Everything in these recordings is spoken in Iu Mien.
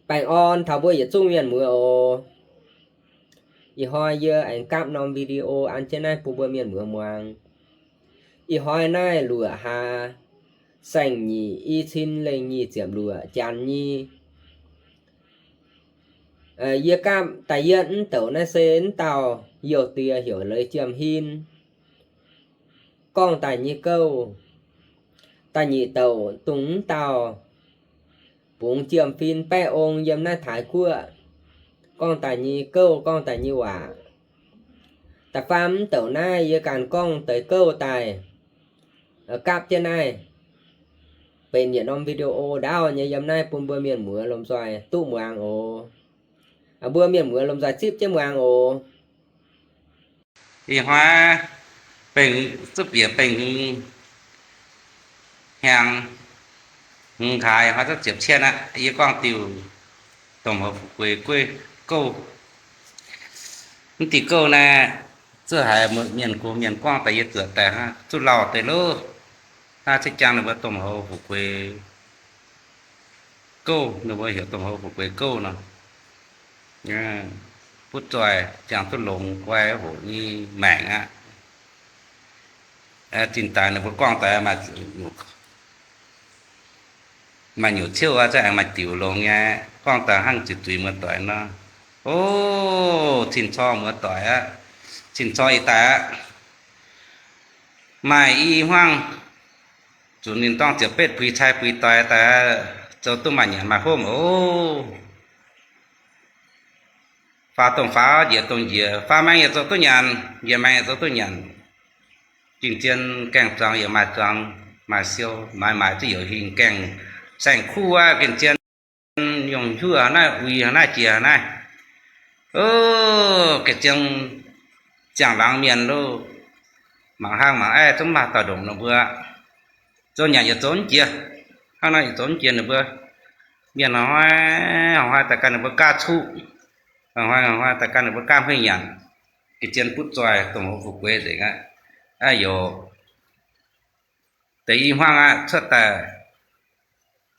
Baengh orn taux mbuo yietc zungv mienh muoz oc. Ih hnoi yie aengx gapv norm video an jienv naaiv bun mbuo mienh muoz muangx. Ih hnoi naaiv luoqc hlaax saeng-nyic i cin lengh nyic ziepc luoqc janx nyei. Yie gapv da'yietv mv douc naaiv se mv dauh youh diex heuc Leiz Jiem Hin gorngv daaih nyei gouv. Da'nyeic douc dongh mv dauh bungx jiem-fin baeqv ong yiem naaiv Taiv Guoqv gorngv daaih nyei gouv, gorngv daaih nyei waac. Da'faam mv douc naaiv yie ganh gorngv deix gouv daaih, gapv jienv naaiv benx yietc norm video ndaauv nyei yiem naaiv bun mbuo mienh muoz lomh nzoih duqv muangx oc. Mbuo mienh muoz lomh nzoih zipv jienv muangx oc. Ih hnoi bengh, zuqc bieqc bengh hnyangx, hngongx haaix hnoi duqv ziepc cien aqv. Yie gorngv diuh domh houx fu'jueiv gouv. Mv diuh gouv naaiv zuqc haiz mienh gox mienh gorngv daaih yie zuoqc daaih hnangv, zuqc lauh deix loh. Naaiv se jangx ninh mbuo domh houx fu'jueiv gouv, ninh mbuo heuc domh houx fu'jueiv gouv nor. Butv zoih ziangh duqv longx guai hoqc nyei maengc aqv. Zinh daaih ninh mbuo gorngv daaih maaih nyungc ciouv aqv, za'gengh maaih diuc longx nyei, gorngv daaih hnangv ziqc zuiz muoz-doic nor. O, cin-corc muoz-doic aqv, cin-corc ih daaih aqv. Maaih i hmuangv zuqc ninh dorng ziepc betv puix cai puix doix daaih, zoux duqv maaih nyanc maaih hopv oc. Faaux dongh faaux, njiec dongh njiec, faaux maengx yaac zoux duqv nyanc, njiec maengx yaac zoux duqv nyanc. Gengh zien gaengh zuangx yaac maaih zuangx, maaih siou, maaiz maaiz zuqc youc hingh gaengh saeng-kuv aqv. Gengh zien yungh hiuv naaiv, uix naaiv, jiex naaiv. O, gengh zien ziangh laangz mienh loh, mangc hnangv mangc aiv zungv maaih dauh ndongc ninh mbuo. Zoux nyanc yaac zoux mv jiex, hnangv nor yaac zoux mv jiex ninh mbuo. Mienh hnoi-hnoi daaih gan ninh mbuo gaav cuqv, hnoi-hnoi daaih gan ninh mbuo gaav hmeiv nyanc. Gengh zien butv zoih dongh houx fu'jueiv nzengc aqv. Aa, yoc deix i hmuangv aqv, cuotv daaih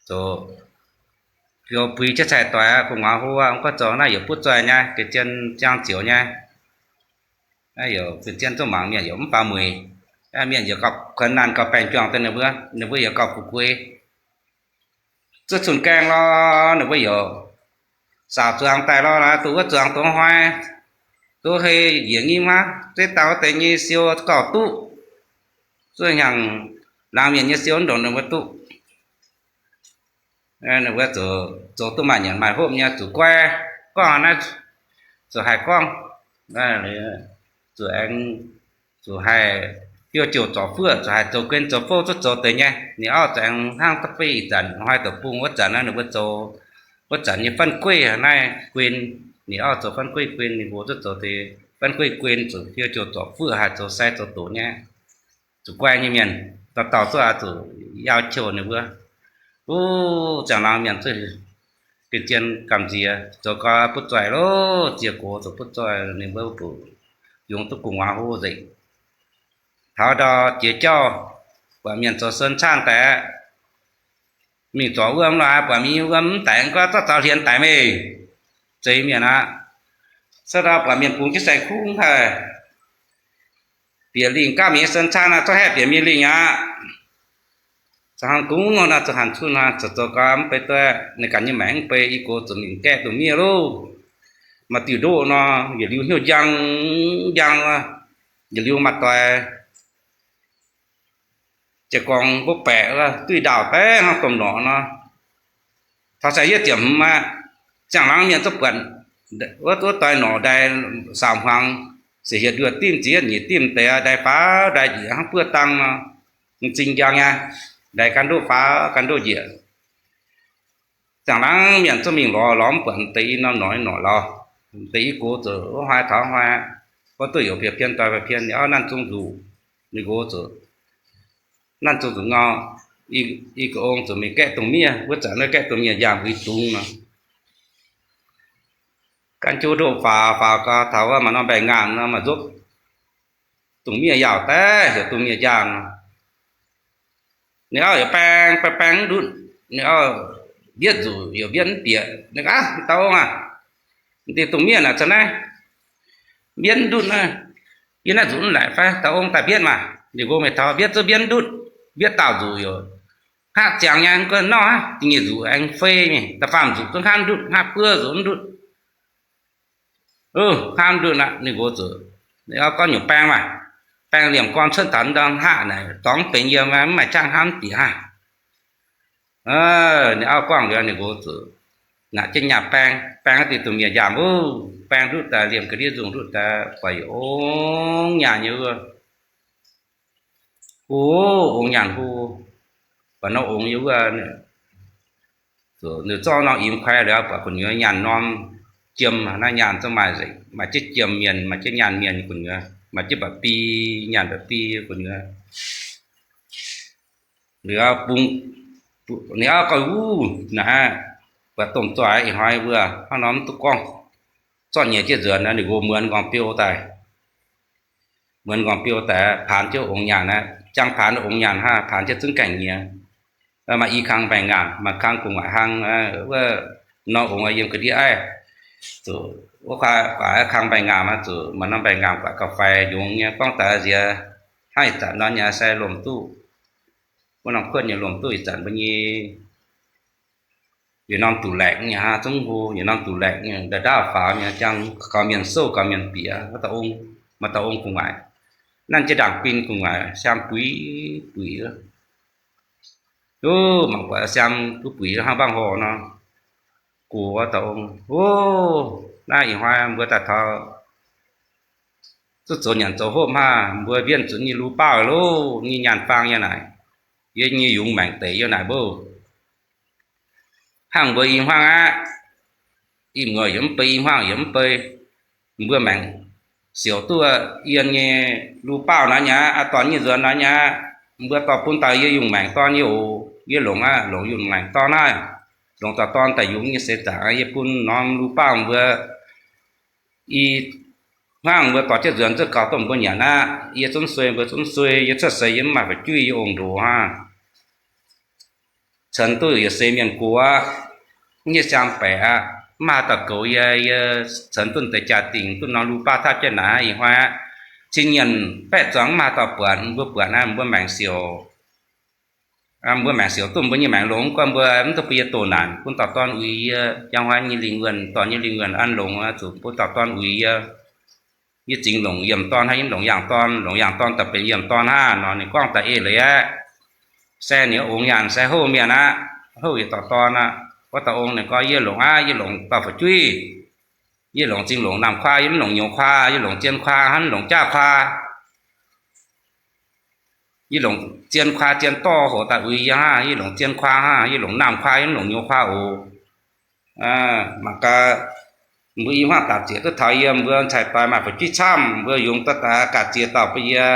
zoux, zoux puix jienv cai-doix aqv, gu'nguaaz hlo aqv, mv gorngv zoux naaiv yaac butv zoih nyei, gengh zien ziangh ziouc nyei. Naaiv yaac gengh zien zungv mangc mienh yaac mv faaux mueic. Mienh yaac gauh kuonx naanh gauh baengh juangc deix ninh mbuo, ninh mbuo yaac gauh fu'jueiv. Zuov cun-gaengh lorh, ninh mbuo yaac saauc zuangx daaih lorh, duqv wuov zuangx duqv hnoi, duqv hei njiec nyim aqv, ziex dauh wuov deix nyei siou gauh duqv. Zuov hnyangx laangz mienh nyei siou ndongc ninh mbuo duqv. Ninh mbuo zoux, zoux duqv maaih nyanc maaih hopv nyei, zuqc guai gorngv naaiv, zuqc haih gorngv, zuqc aengx, zuqc haih hiuv jouh zorc fuoqv, zuqc haih zoux guen zoux fouv zuqc zoux deix nyei. Ninh auv zuqc aengx hnangv da'beiv ih zanc hnoi deic-bung wuov zanc naaiv ninh mbuo zoux wuov zanc nyei fan gueiv naaiv guen. Ninh auv zoux fan gueiv guen, ninh mbuo zuqc zoux deix fan gueiv guen, zuqc hiuv jouh zorc fuoqv haih zoux sai zoux doqc nyei. Zuqc guai nyei mienh, dauh dauh zuqc aqv, zuqc yaac qouh ninh mbuo. Wuov ziangh laangz mienh zuqc gengh zien gamh nziex, zoux gau butv zoih loh, ziex gox zoux butv zoih, ninh mbuo mbuoqc yungz duqv gu'nguaaz hlo nzengc. Taux ndau jiex jauv, buatc mienh zoux sun caanv daaih, mingh zorc wuom lorqc, buatc mingh wuom mv daic, gorngv zorqv zaux hlienx daic meih, zeiz mienh aqv. Cuotv ndau buatc mienh bungx jienv saeng-kuv mv haih bieqc lingh gapv mingh sun caanv aqv, zorqv haeqv bieqc mingh lingh aqv. Zoux hnangv kungx nor, zoux hanc cunh nor, zoux zoux gau mv bei duqv, ninh ganh nyei maengc mv bei, i gox zuqc mingh gaeqv dongh miev loh. Maaih diuh ndoqv nor, yietc liuz hnyouv njang njang, yietc liuz maaih doix, jiex gorngv mbuo baeqc duih ndaauh daaih hnangv domh norqc nor. Taux sai yietv ziepc hmz aqv, ziangh laangz mienh zuqc buatc wuov, wuov doix norqc ndaix saauc hmuangx, se hietc nduoh dimv ziex nyic dimv deix, ndaix faaux ndaix njiec hnangv buov dang nor, m'zing njang nyei, ndaix ganh ndoqv faaux ganh ndoqv njiec. Ziangh laangz mienh zuqc mingh lorz, lorz mv buatc deix i norm norqc, norqc lauz, deix i gox zuqc wuov hnoi taux hnoi, wuov duqv youz piex pien doix piex pien, ninh auv nanv zung nzuqc, ninh nqox zuqc nanv zung nzuqc ngau, i, i ga'ong zuqc mingh gaeqv dongh miev, wuov zanc wuov gaeqv dongh miev njaamh uix dungz nor. Gan jiu ndoqv faaux, faaux gau taux wuov maaih norm mbaengx-ngaangh nor, maaih nzopv dongh miev yaauh daaih heuc dongh miev njaangh nor. Ninh auv yaac baeng baeng baeng mv ndutv, ninh auv mbietv nzuqc youc mbietv mv bieqc. Ninh gorngv, Aav, dauh ong aah, deix dongh mienh aah, zanc naaiv mbietv mv ndutv naaiv, yie naaiv nzuqc mv laaic fai? Dauh ong daaih mbietv maah. Ninh nqox mingh taux mbietv zungv mbietv mv ndutv, mbietv dauh nzuqc youc hngaqv ziangx nyei, gorngv nor aqv, da'nyeic nzuqc aengx fei mingh, da'faam nzuqc zungv hngaqv mv ndutv, hngaqv buov nzuqc mv ndutv. Hngaqv mv ndutv aqv, ninh nqox zuqc, ninh auv gorngv nyungc baeng maah, baeng liemh gorn cuotv taux ndorm hngaqv naaic, dorngx mv benx yiem, mv maaih qaqv hngaqv mv bieqc hnangv. Ninh auv gorngv liuz, ninh nqox zuqc naqc jienv nyaah baeng, baeng deix dongh mienh nyaanh wuov, baeng ndutv daaih liemh ga'ndiev nzungh ndutv daaih buatc yietc ong nyaanh nyei wuov. Hu, ong nyaanh hu, buatc norm ong yiem wuov, ninh zorqv norm imx kuaix liuz buatc gu'nyuoz nyaanh norm jiem, naaiv nyaanh zungv maaih nzengc, maaih jienv jiem mienh, maaih jienv nyaanh mienh gu'nyuoz, maaih jienv mba'bi, nyaanh mba'bi gu'nyuoz. Liuz bung, ninh auv gorngv, Wuov naaiv buatc domh zoih ih hnoi mbuo hnangv nor mv duqv gorngv, zorqv nyiex jienv nzuonx. Ninh nqox muonz nqorngv-biou daaih, muonz nqorngv-biou daaih paanx jienv ong nyaanh aqv. Jangx paanx ong nyaanh hnangv, paanx jienv zungv gaengh nyiex. Maaih i kang mbaengx-ngaamc, maaih kang gu'nguaaic hnangv. Wuov norm ong yiem ga'ndiev aiv, zuqc wuov guaax kang mbaengx-ngaamc aqv, zuqc maaih norm mbaengx-ngaamc guaax gauh faix njongx nyei. Gorngv daaih nziex hnangv ih zanc nor nyei se lomh duqv, wuov norm kuotv nyei lomh duqv ih zanc mbuo nyei yietc norm duqv laengz nyei hnangv, zungv hlo yietc norm duqv laengz nyei, nda'ndaav faaux nyei, jangx gaux mienh souv gaux mienh bieqc. Wuov dauh ong, maaih dauh ong gu'nguaaic, nanv jienv ndaangc bin gu'nguaaic, siaam buix buix. Wuov mangc buatc siaam buix buix hnangv mbaangv horh nor. Gox wuov dauh ong, Ov, naaiv ih hnoi mbuo daaih taux zuqc zoux nyanc zoux hopv hnangv, mbuo mbienv zuqc nyei lu bauv loh, nyei nyaanh faang yiem naaic, yie nyei yungz maengc deic yiem naaic mbuo. Hnangv mbuo i hmuangv aqv, i muoz yaac mv bei, i hmuangv yaac mv bei. Mbuo maengc siouc duqv yiem nyei lu bauv naaiv nyei aqv, dorn nyei nzuonx naaiv nyei aqv. Mbuo dorh bun dauh yie yungz maengc dorn yie oc. Yie longc aqv, longc yungz maengc dorn naaiv, longc dauh dorn daaih yungz nyei seix zaangc, yie bun norm lu bauv mbuo. I hmuangv mbuo dorh jienv nzuonx zungv gauh duqv mbuo nyanc aqv. Yie zungv suei, mbuo zungv suei. Yie cuotv seix yie mv maaih fu'jueiv, yie ong-ndoqc hnangv. Cen duqv yietc seix mienh gox aqv, mv nyei siang-baeqc aqv, mv maaih haaix dauh goux yie. Yie cen duqv deix jaa-dingc, duqv norm lu bauv taux jienv naaiv ih hnoi aqv. Cin nyienc baeqv zuangx mv maaih haaix dauh buatc, mbuo buatc naaiv mbuo maengc siouc. Mbuo maengc siouc duqv mbuo nyei maengc longx, mv gunv mbuo mv duqv bun yie doh naanc, bun dauh dorn uix yie. Njang hnoi nyei lingh wuonh, dorn nyei lingh wuonh an longx, zuqc bun dauh dorn uix yie. Yie zingx longc yiemh dorn hnangv, yie mv longc yaangh dorn. Longc yaangh dorn daaih benx yiemh dorn hnangv nor. Ninh gorngv daaih eix leiz aqv. Se ninh ong nyaanh se houv mienh aqv, houv yietc dauh dorn aqv. Wuov dauh ong ninh gorngv, Yie longc aqv, yie longc dauh fu'jueiv. Yie longc zingh longc naamh kuaah, yie mv longc nyouz kuaah, yie longc zien kuaah hnangv, longc jaav kuaah. Yie longc zien kuaah, zien dorh hoc daaih uix yie hnangv. Yie longc zien kuaah hnangv, yie longc naamh kuaah, yie mv longc nyouz kuaah oc. Mangc gaax, mbuo i hmuangv dapc ziec duqv taux yie, mbuo cai doix maaih fu'jueiv camv, mbuo yungz duqv daaih ga'ziex dauh bun yie,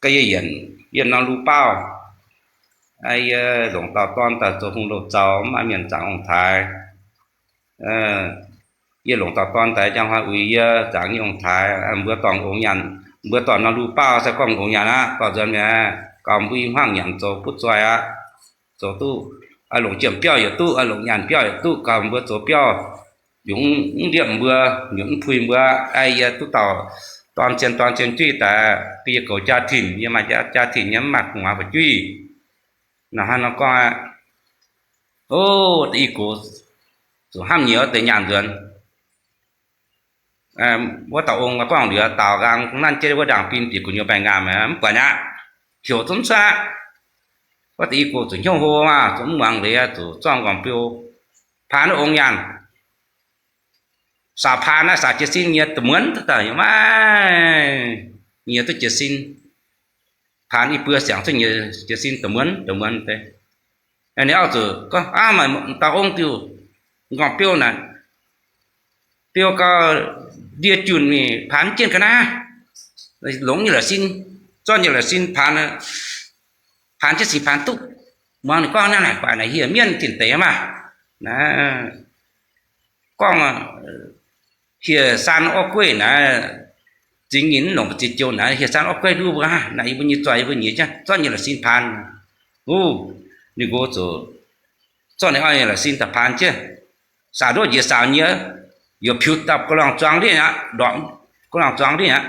ga'yie yienc yiem norm lu bauv. Yie longc dauh dorn daaih zoux hungh louh zaux, mv maaih mienh zaangc ong-taaix. Yie longc dauh dorn daaih njang hnoi uix yie, zaangc nyei ong-taaix. Mbuo dorh ong nyaanh, mbuo dorh norm lu bauv se gorngv ong nyaanh aqv. Dorh nzuonx mi'aqv, gauh mbuo i hmuangv nyanc zoux butv zoih aqv. Zoux duqv, longc jiem biauv yaac duqv, longc nyaanh biauv yaac duqv, gauh mbuo zoux biauv yungz mv ndiepv mbuo, yungz mv puix mbuo. Yie duqv dauh dorn zien dorn zien juiv daaih, bun yie goux jaa-tin. Yie maaih jaa-tin nyei, mv maaih gu'nguaaz fu'jueiv. Nor hnangv nor gorngv aqv. O, da'yi gox zuqc hnamv nyiex deix nyaanh nzuonx. Wuov dauh ong gorngv liuz, daaux nqaang nanv jienv wuov ndaangc bin bieqc gu'nyuoz mbaengx-ngaamc, mv buatc aqv. Heuc zungv mv cuotv aqv. Wuov da'yi gox zuqc hnyouv hlo maah, zuqc mv muangx leiz, zuqc zorqv nqorngv-biou paan wuov ong nyaanh. Saax paan naaiv saax jiez sin nyiex da'muonz daaih, maiv nyiex duqv jiez sin. Paan i buo siangx cuotv nyiex jiez sin da'muonz da'muonz deix. Ninh auv zuqc gorngv, Aav, maaih dauh ong diuh nqorngv-biou naaic, biou gau, ndie junh mingh paan jienv ga'naaiv, longc nyei la'sin, zorqv nyei la'sin paan, paan jienv sin paan duqv. Muangx ninh gorngv naaiv naaic, baac naaic hieh mienv zinh deix maah. Naaiv gorngv hieh saan orv gueiv naaiv, zingx ninh mv longc ba'ziex joux naaic, hieh saan orv gueiv nduov mbuo hnangv. Naaic yie mbuo nyei zoih, yie mbuo nyiex jienv zorqv nyei la'sin paan. Uv, Ninh nqox ziouc zorqv ninh auv nyei la'sin daaih paan jienv, saaux ndoqv njiec saaux nyei, youc piutc daaih ga'lorngh zuangx ndiev aqv, ndorpc ga'lorngh zuangx ndiev aqv.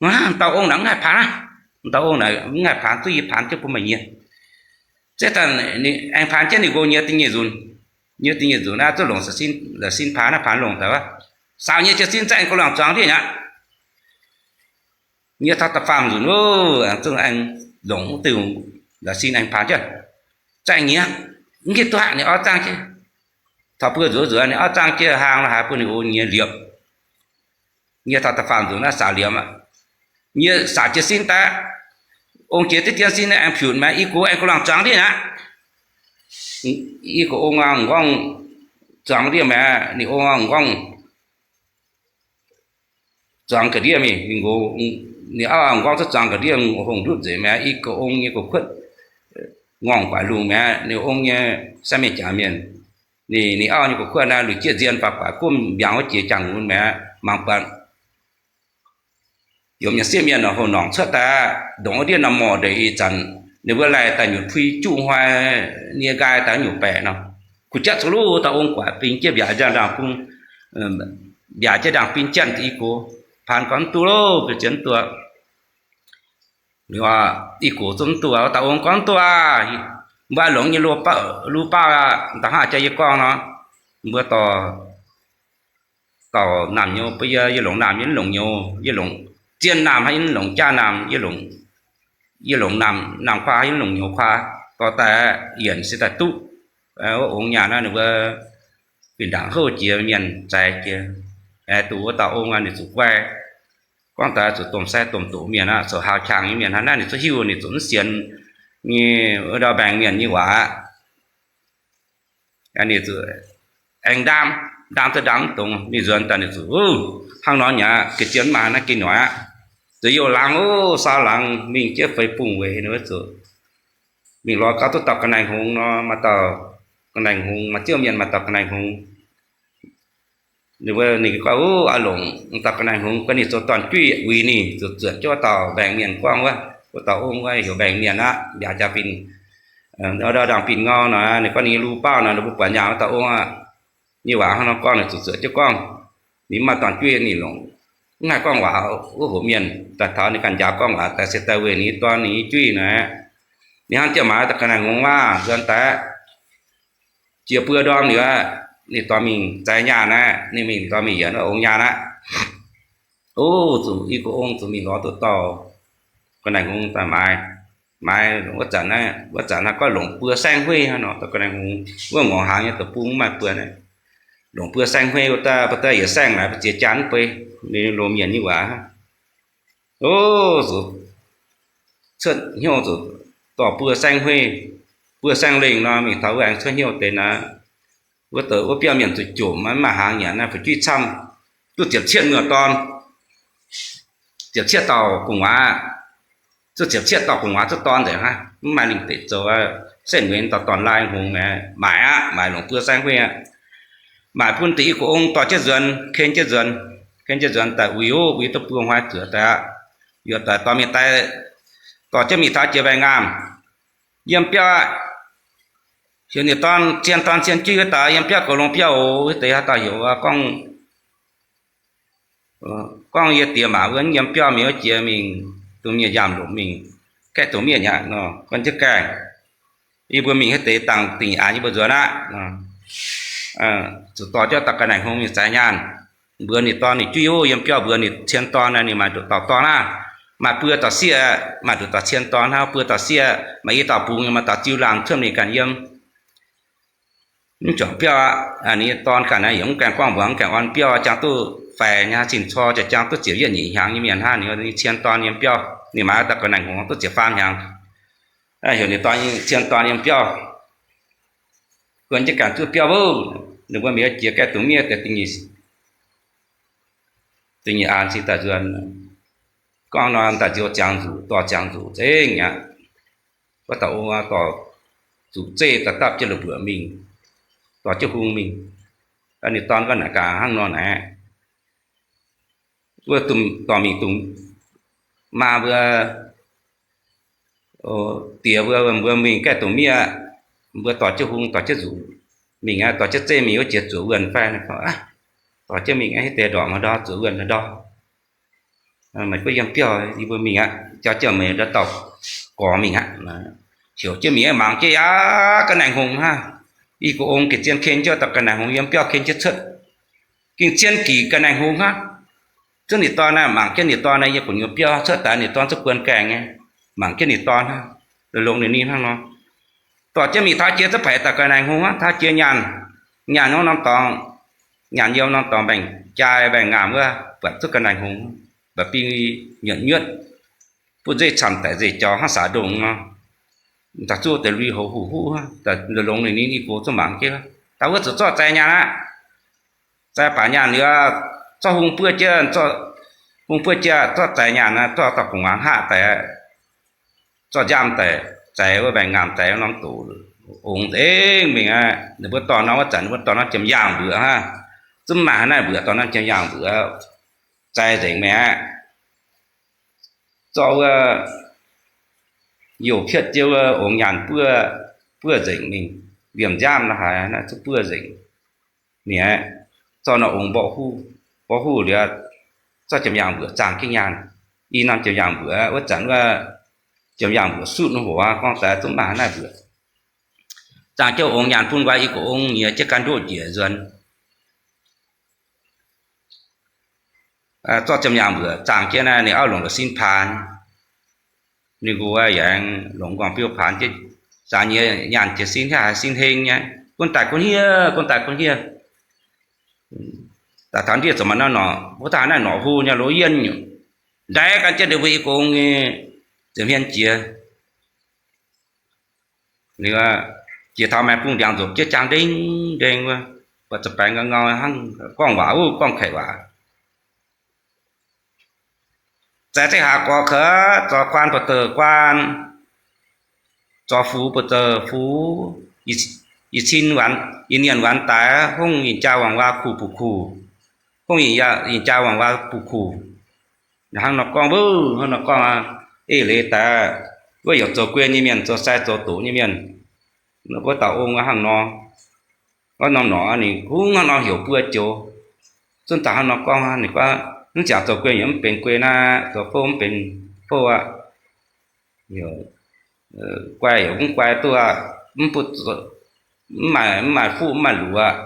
M'dauh ong naaic mv haih paan aqv. M'dauh ong naaic mv haih paan, duqv yie paan jienv bun meih nyie. Ziex daaih aengx paan jienv ninh nqox nyei da'nyeic nzunc. Nyei da'nyeic nzunc aqv, zuqc longc la'sin paan aqv, paan longc daaih wuov, saaux nyei jiez sin zaengh ga'lorngh zuangx ndiev aqv. Nyei taux da'faam nzunc, zuqc aengx longc wuov diuh la'sin aengx paan jienv, zaengh nyei aqv, mv hiuv duqv haaix ninh auv zaangh jienv. Taux buo nzuonx nzuonx ninh auv zaangh jienv hlang lorz haaix bun ninh ong nyei liepc. Nyei taux da'faam nzunc naaiv saaux liemh aqv. Nyei saaux jiez sin daaih, ong jiex diqv dien sin aengx piutc maengx, i gox aengx ga'lorngh zuangx ndiev aqv. I gox ong m'nqorngv zuangx ndiev maengx, ninh ong m'nqorngv zuangx ga'ndiev mingh, ninh auv m'nqorngv cuotv zuangx ga'ndiev, hungh ndutv nzengc maengx, i gox ong nyei gox kuotv ngorngh guaix lungh maengx, ninh ong nyei sai mienh jaax mienh. Ninh, ninh auv nyei gox kuotv naaiv luic jieqv nzien faaux guaix gomv mbiaangx wuov jiex jangx-nqunx maengx, mangc buatc yiem nyei sieqv mienh nor houx norngc cuotv daaih, ndongc wuov ndiev norm morc ndeic ih zanc, ninh mbuo laih daaih nyutc pui juqv hnoi, nie nqaai daaih nyutc baeqc nor, kuh jatv cuotv luv dauh ong guaix bing jieqv mbiaauc njang ndaangc bung, mbiaauc jieqv ndaangc bing jatv i gox, paan gorngv mv duqv loh, bieqc zienx mv duqv. I gox zungv mv duqv, dauh ong gorngv mv duqv aqv. Mbuo longc nyei lu baav aqv, da'haav jaax yie gorngv nor, mbuo dorh dauh naamh nyouz bun yie, yie longc naamh yie mv longc nyouz, yie longc zien naamh haaix yie mv longc jaav naamh, yie longc, yie longc naamh, naamh kuaa haaix yie mv longc nyouz kuaa, dorh daaih yienc se daaih duqv. Wuov ong nyaah naaiv ninh mbuo fih ndaangc houv jiex mienh zaaix jiex. Aengx duqv wuov dauh ong ninh zuqc guai, gorngv daaih zuqc domh sai domh doqc mienh aqv, zoux hauz qangx nyei mienh hnangv naaiv ninh zuqc hiuv ninh zuqc mv sienx nyei wuov ndau mbaengx mienh nyei waac aqv. Ninh zuqc aengx ndaam, ndaam duqv ndaam mv dungx, ninh nzuonx daaih ninh zuqc, hnangv nor nyei aqv, ga'jien mv maaih naaiv ga'noic aqv. Zuqc youh laangz, ov, saau laangz mingh jienv feix bungh weic ninh wuov zuqc mingh lorz gauh duqv dauh ga'naaiv hngongx nor, maaih dauh ga'naaiv hngongx, maaih ziouv mienh maaih dauh ga'naaiv hngongx. Ninh mbuo ninh gorngv, ov, aa longc dauh ga'naaiv hngongx, guai ninh zoux dorn-jueiv uix ninh, zuqc zuotc jienv wuov dauh mbaengx mienh gorngv wuov, wuov dauh ong wuov heuc mbaengx mienh aqv, mbiaauc jaa-fin, ndau ndaangc binh ngau nor, ninh gorngv ninh nyei lu bauv nor, ninh mbuo buatc nyaah wuov dauh ong aqv. Nyei waac hnangv nor gorngv, ninh zuqc zuotc jienv gorngv. Ninh mv maaih dorn-jueiv ninh longc, mv haih gorngv waac wuov hoc mienh. Daaih taux ninh ganh njaaux gorngv waac daaih se daaih weic ninh nyei dorn ninh nyei jueiv nor aqv. Ninh hnangv jienv maaiz dauh ga'naaiv hngongx waac nzuonx daaih, jiex buo ndorm liuz aqv, ninh dorh mingh zaaix nyaanh aqv, ninh mingh dorh mingh yienc wuov ong nyaanh aqv. Ov, zuqc i gox ong zuqc mingh lorz duqv dauh ga'naaiv hngongx daaih maaiz. Maaiz wuov zanc, wuov zanc naaiv gorngv longc buo saengv hueiv hnangv nor, dauh ga'naaiv hngongx wuov ngorc hnaangx nyei deic-bung mv maaih buo naaiv. Longc buo saengv hueiv wuov daaih, mbuo daaih yietc saengv naaic mbuo ziex jaan mv bei, ninh longc mienh nyei waac. Ov, zuqc cuotv hnyouv zuqc dorh buo saengv hueiv, buo saengv lengh nor, mingh taux wuov aengx cuotv hnyouv deix naaiv, wuov deix wuov biauv mienh zuqc jomc, mv maaih hnaangx nyanc naaiv, fu'jueiv camv, duqv ziepc cietv muoz-dorn, ziepc cietv dauh gu'nguaaz, zuqc ziepc cietv dauh gu'nguaaz zuqc dorn nzengc hnangv, mv maaih lingh deic zoux, setv mueiz dauh dorn-laai hngongx maaiz, maaiz aqv, maaiz longc buo saengv hueiv aqv. Maaic bun deix i gox ong dorh jienv nzuonx, ken jienv nzuonx, ken jienv nzuonx daaih uix, uix duqv buo hnoi zuoqc daaih aqv. Yaac daaih dorh mingh daaih, dorh jienv mingh taux jiex mbaengx-ngaamh, yiem biauv aqv. Heuc ninh dorn cien dorn cien juiv wuov dauh yiem biauv, goux longx biauv oc. Wuov deix haaix dauh heuc gorngv, gorngv yie diex maac wuov yiem biauv mingh wuov jiex mingh, dongh mienh nyaanh lomc mingh, gaeqv dongh mienh aqv nor, guan jienv gaengh. Yie mbuo mingh haaix deix dangh dingh nyeic aanx yie mbuo nzuonx aqv. Zuqc dorh jienv dauh ga'naaiv hngongx mingh zaaix nyaanh, mbuox ninh dorn ninh juiv, yiem biauv mbuox ninh cien dorn, ninh maaih nduqc dauh dorn aqv. Maaih buo dauh sieqv, maaih nduqc dauh cien dorn hnangv, buo dauh sieqv, maaih i dauh bungx, maaih dauh ziu laangh cuotv mingh ganh yiem. Mv juangc biauv aqv. Ninh nyei dorn ganh naaiv yaac mv gaengh gorngv mbuox, mv gaengh orn biauv, jangx duqv faix nyei, cin-cor jiex jangx duqv ziepc yietv nyeic hnyangx nyei mienh hnangv. Ninh nyei cien dorn yiem biauv, ninh maaih dauh ga'naaiv hngongx duqv ziepc faam hnyangx. Heuc ninh dorn cien dorn yiem biauv, guon jienv ganh zuqv biauv wuov, ninh mbuo mingh jiex gaeqv dongh mienh deix dingh nyeic aanx cingx daaih nzuonx. Gorngv nor daaih nziou ziangx nzuqc, dorh ziangx nzuqc zengv aqv. Wuov dauh ong dorh zuqc zeiv daaih dapv jienv la'mbuoqc mingh, dorh jienv hung mingh. Ninh dorn gorngv naaic gaax hnangv nor naaic, wuov dorh mingh dongh maa mbuo Diex mbuo, mbuo mingh gaeqv dongh miev, mbuo dorh jienv hung, dorh jienv nzuqc mingh aqv, dorh jienv zeiv mingh wuov jiex zuoqc wuonh fai? Dorh jienv mingh aqv, hiuv deix ndorqc maiv ndorqc, zuoqc wuonh ndorqc. Meih gunv yiem biauv, yie mbuo mingh aqv, jauv jienv meih ndortv dauh gorx mingh aqv. Heuc jienv mingh mangc jienv yaac ga'naaiv hngongx hnangv. I gu'ong ga'zien ken jienv dauh ga'naaiv hngongx yiem biauv ken jienv cuotv. Ging zien gic ga'naaiv hngongx hnangv. Zungv ninh dorn naaiv, mangc jienv ninh dorn naaiv yiem gu'nyuoz biauv cuotv daaih, ninh dorn zungv buonv gaengh nyei. Mangc jienv ninh dorn hnangv, longx ninh ninh hnangv nor. Dorh jienv mingh taux jiex zungv paic dauh ga'naaiv hngongx hnangv, taux jiex nyaanh, nyaanh norm dorngx, nyaanh yiem norm dorngx mbaengx-jai mbaengx-ngaamc wuov, buatc zungv ga'naaiv hngongx, mba'biei nyuotv nyuotv, butv nzeiv camv daic nzeic jaux hnangv saax ndongh nor. Daaih zuov deix lui hoz huv huv, longx ninh ninh i gox zungv mangc jienv. Daaih wuov zuqc zorqv zaaix nyaanh aqv. Zaaix baac nyaanh liuz, zorqv hung buov jienv, hung buov jienv zorqv zaaix nyaanh aqv, zorqv dauh gu'nguaaz hngaqv daaih, zorqv nziaamv daaih, zaaix wuov mbaengx-ngaamc zaaix norm doqc, ongx nzengc mingh aqv. Ninh mbuo dorh norm wuov zanc, ninh mbuo dorh norm jiem-yaangh mbuoqc hnangv. Zungv maaih haaix naaiv mbuoqc, dorh norm jiem-yaangh mbuoqc, zaaix nzengc mingh aqv. Zorqv wuov youh pietv jienv wuov ongx nyaanh buov, buov nzengc mingh, liemh nziaamv la'haaix naaiv zungv buov nzengc mingh aqv. Zorqv norm ongx mborqv huv, mborqv huv liuz, zorqv jiem-yaangh mbuoqc zaangh jienv nyaanh. I norm jiem-yaangh mbuoqc wuov zanc wuov, jiem-yaangh mbuoqc sutv norm hoc aqv, gorngv daaih zungv maaih haaix naaiv mbuoqc. Zaangh jienv ongx nyaanh bun nqoi, i gu'ong nyiex jienv gan ndoqv njiec nzuonx. Zorqv jiem-yaangh mbuoqc zaangh jienv naaiv, ninh auv longc la'sin paanx. Ninh nqox yaac aengx longc nqorngv-biouv paanx jienv, zaangh nyiex nyaanh jiex sin, haaix sin heng nyei, gunv daaih gunv hniev, gunv daaih gunv hniev. Daaih taux ndiev zoux maaih norm norqc, wuov daaih naaiv norqc hlo nyei, loz-yienh nyungc, ndaix gan jienv ninh mbuo i gu'ong nyei ziepc hmien jiex. Jiex taux maengx bung ndiangx nzopc jienv jaang ndeng ndeng wuov, buatc za'baengx ngau ngau hnangv gorngv waac wuov, gorngv kaeqv waac. Zaix zeiv haax gorx kouv, zorc guaan buoz-zoux guaan, zorc fux buoz-zoux fux, i cin waanc daaix, hongv ih jaa wangc waa kuh buc kuh, hongv ih jaa wangc waa buc kuh. Hnangv nor gorngv wuov, hnangv nor gorngv aqv. Eix leiz daaih, wuov youc zoux guei nyei mienh, zoux sai zoux doqc nyei mienh, wuov dauh ong hnangv nor, wuov norm norqc ninh kungx hnangv nor heuc buo joux. Zunv daaih hnangv nor gorngv, ninh gorngv, mv ziangx zoux guei yaac mv benx guei naaiv, zoux fouv mv benx fouv aqv. Guai yaac mv guai duqv aqv. Mv maaih fuqv mv maaih luqc aqv.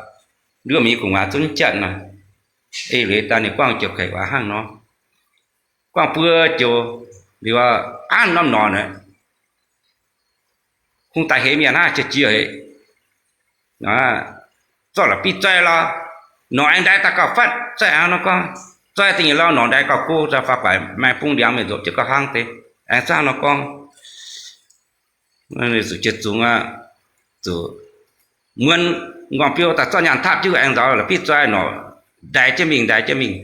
Nduov mingh gu'nguaaz zunv jatv nor. Eix leiz daaih ninh guangc joux kaeqv waac hnangv nor, guangc buo joux liuz, aav norm norqc naaic, kungx daaih heix mienh hnangv, jiex jiex heix. Zorqv la'bieiv zoi lorz, norqc aengx ndaix daaih gauh fatv, zoi hnangv nor gorngv, zoi da'nyeic lorz norqc ndaix gauh go, faaux guaix maengx bung ndiangx mienh nzopc jienv gauh hnangv deix, aengx zangv nor gorngv. Zuqc jiex zungx aqv, zuqc muonv nqorngv-biouv daaih zorqv nyaanh tapv jienv aengx nzauz la'bieiv zoi norqc ndaix jienv mingh, ndaix jienv mingh,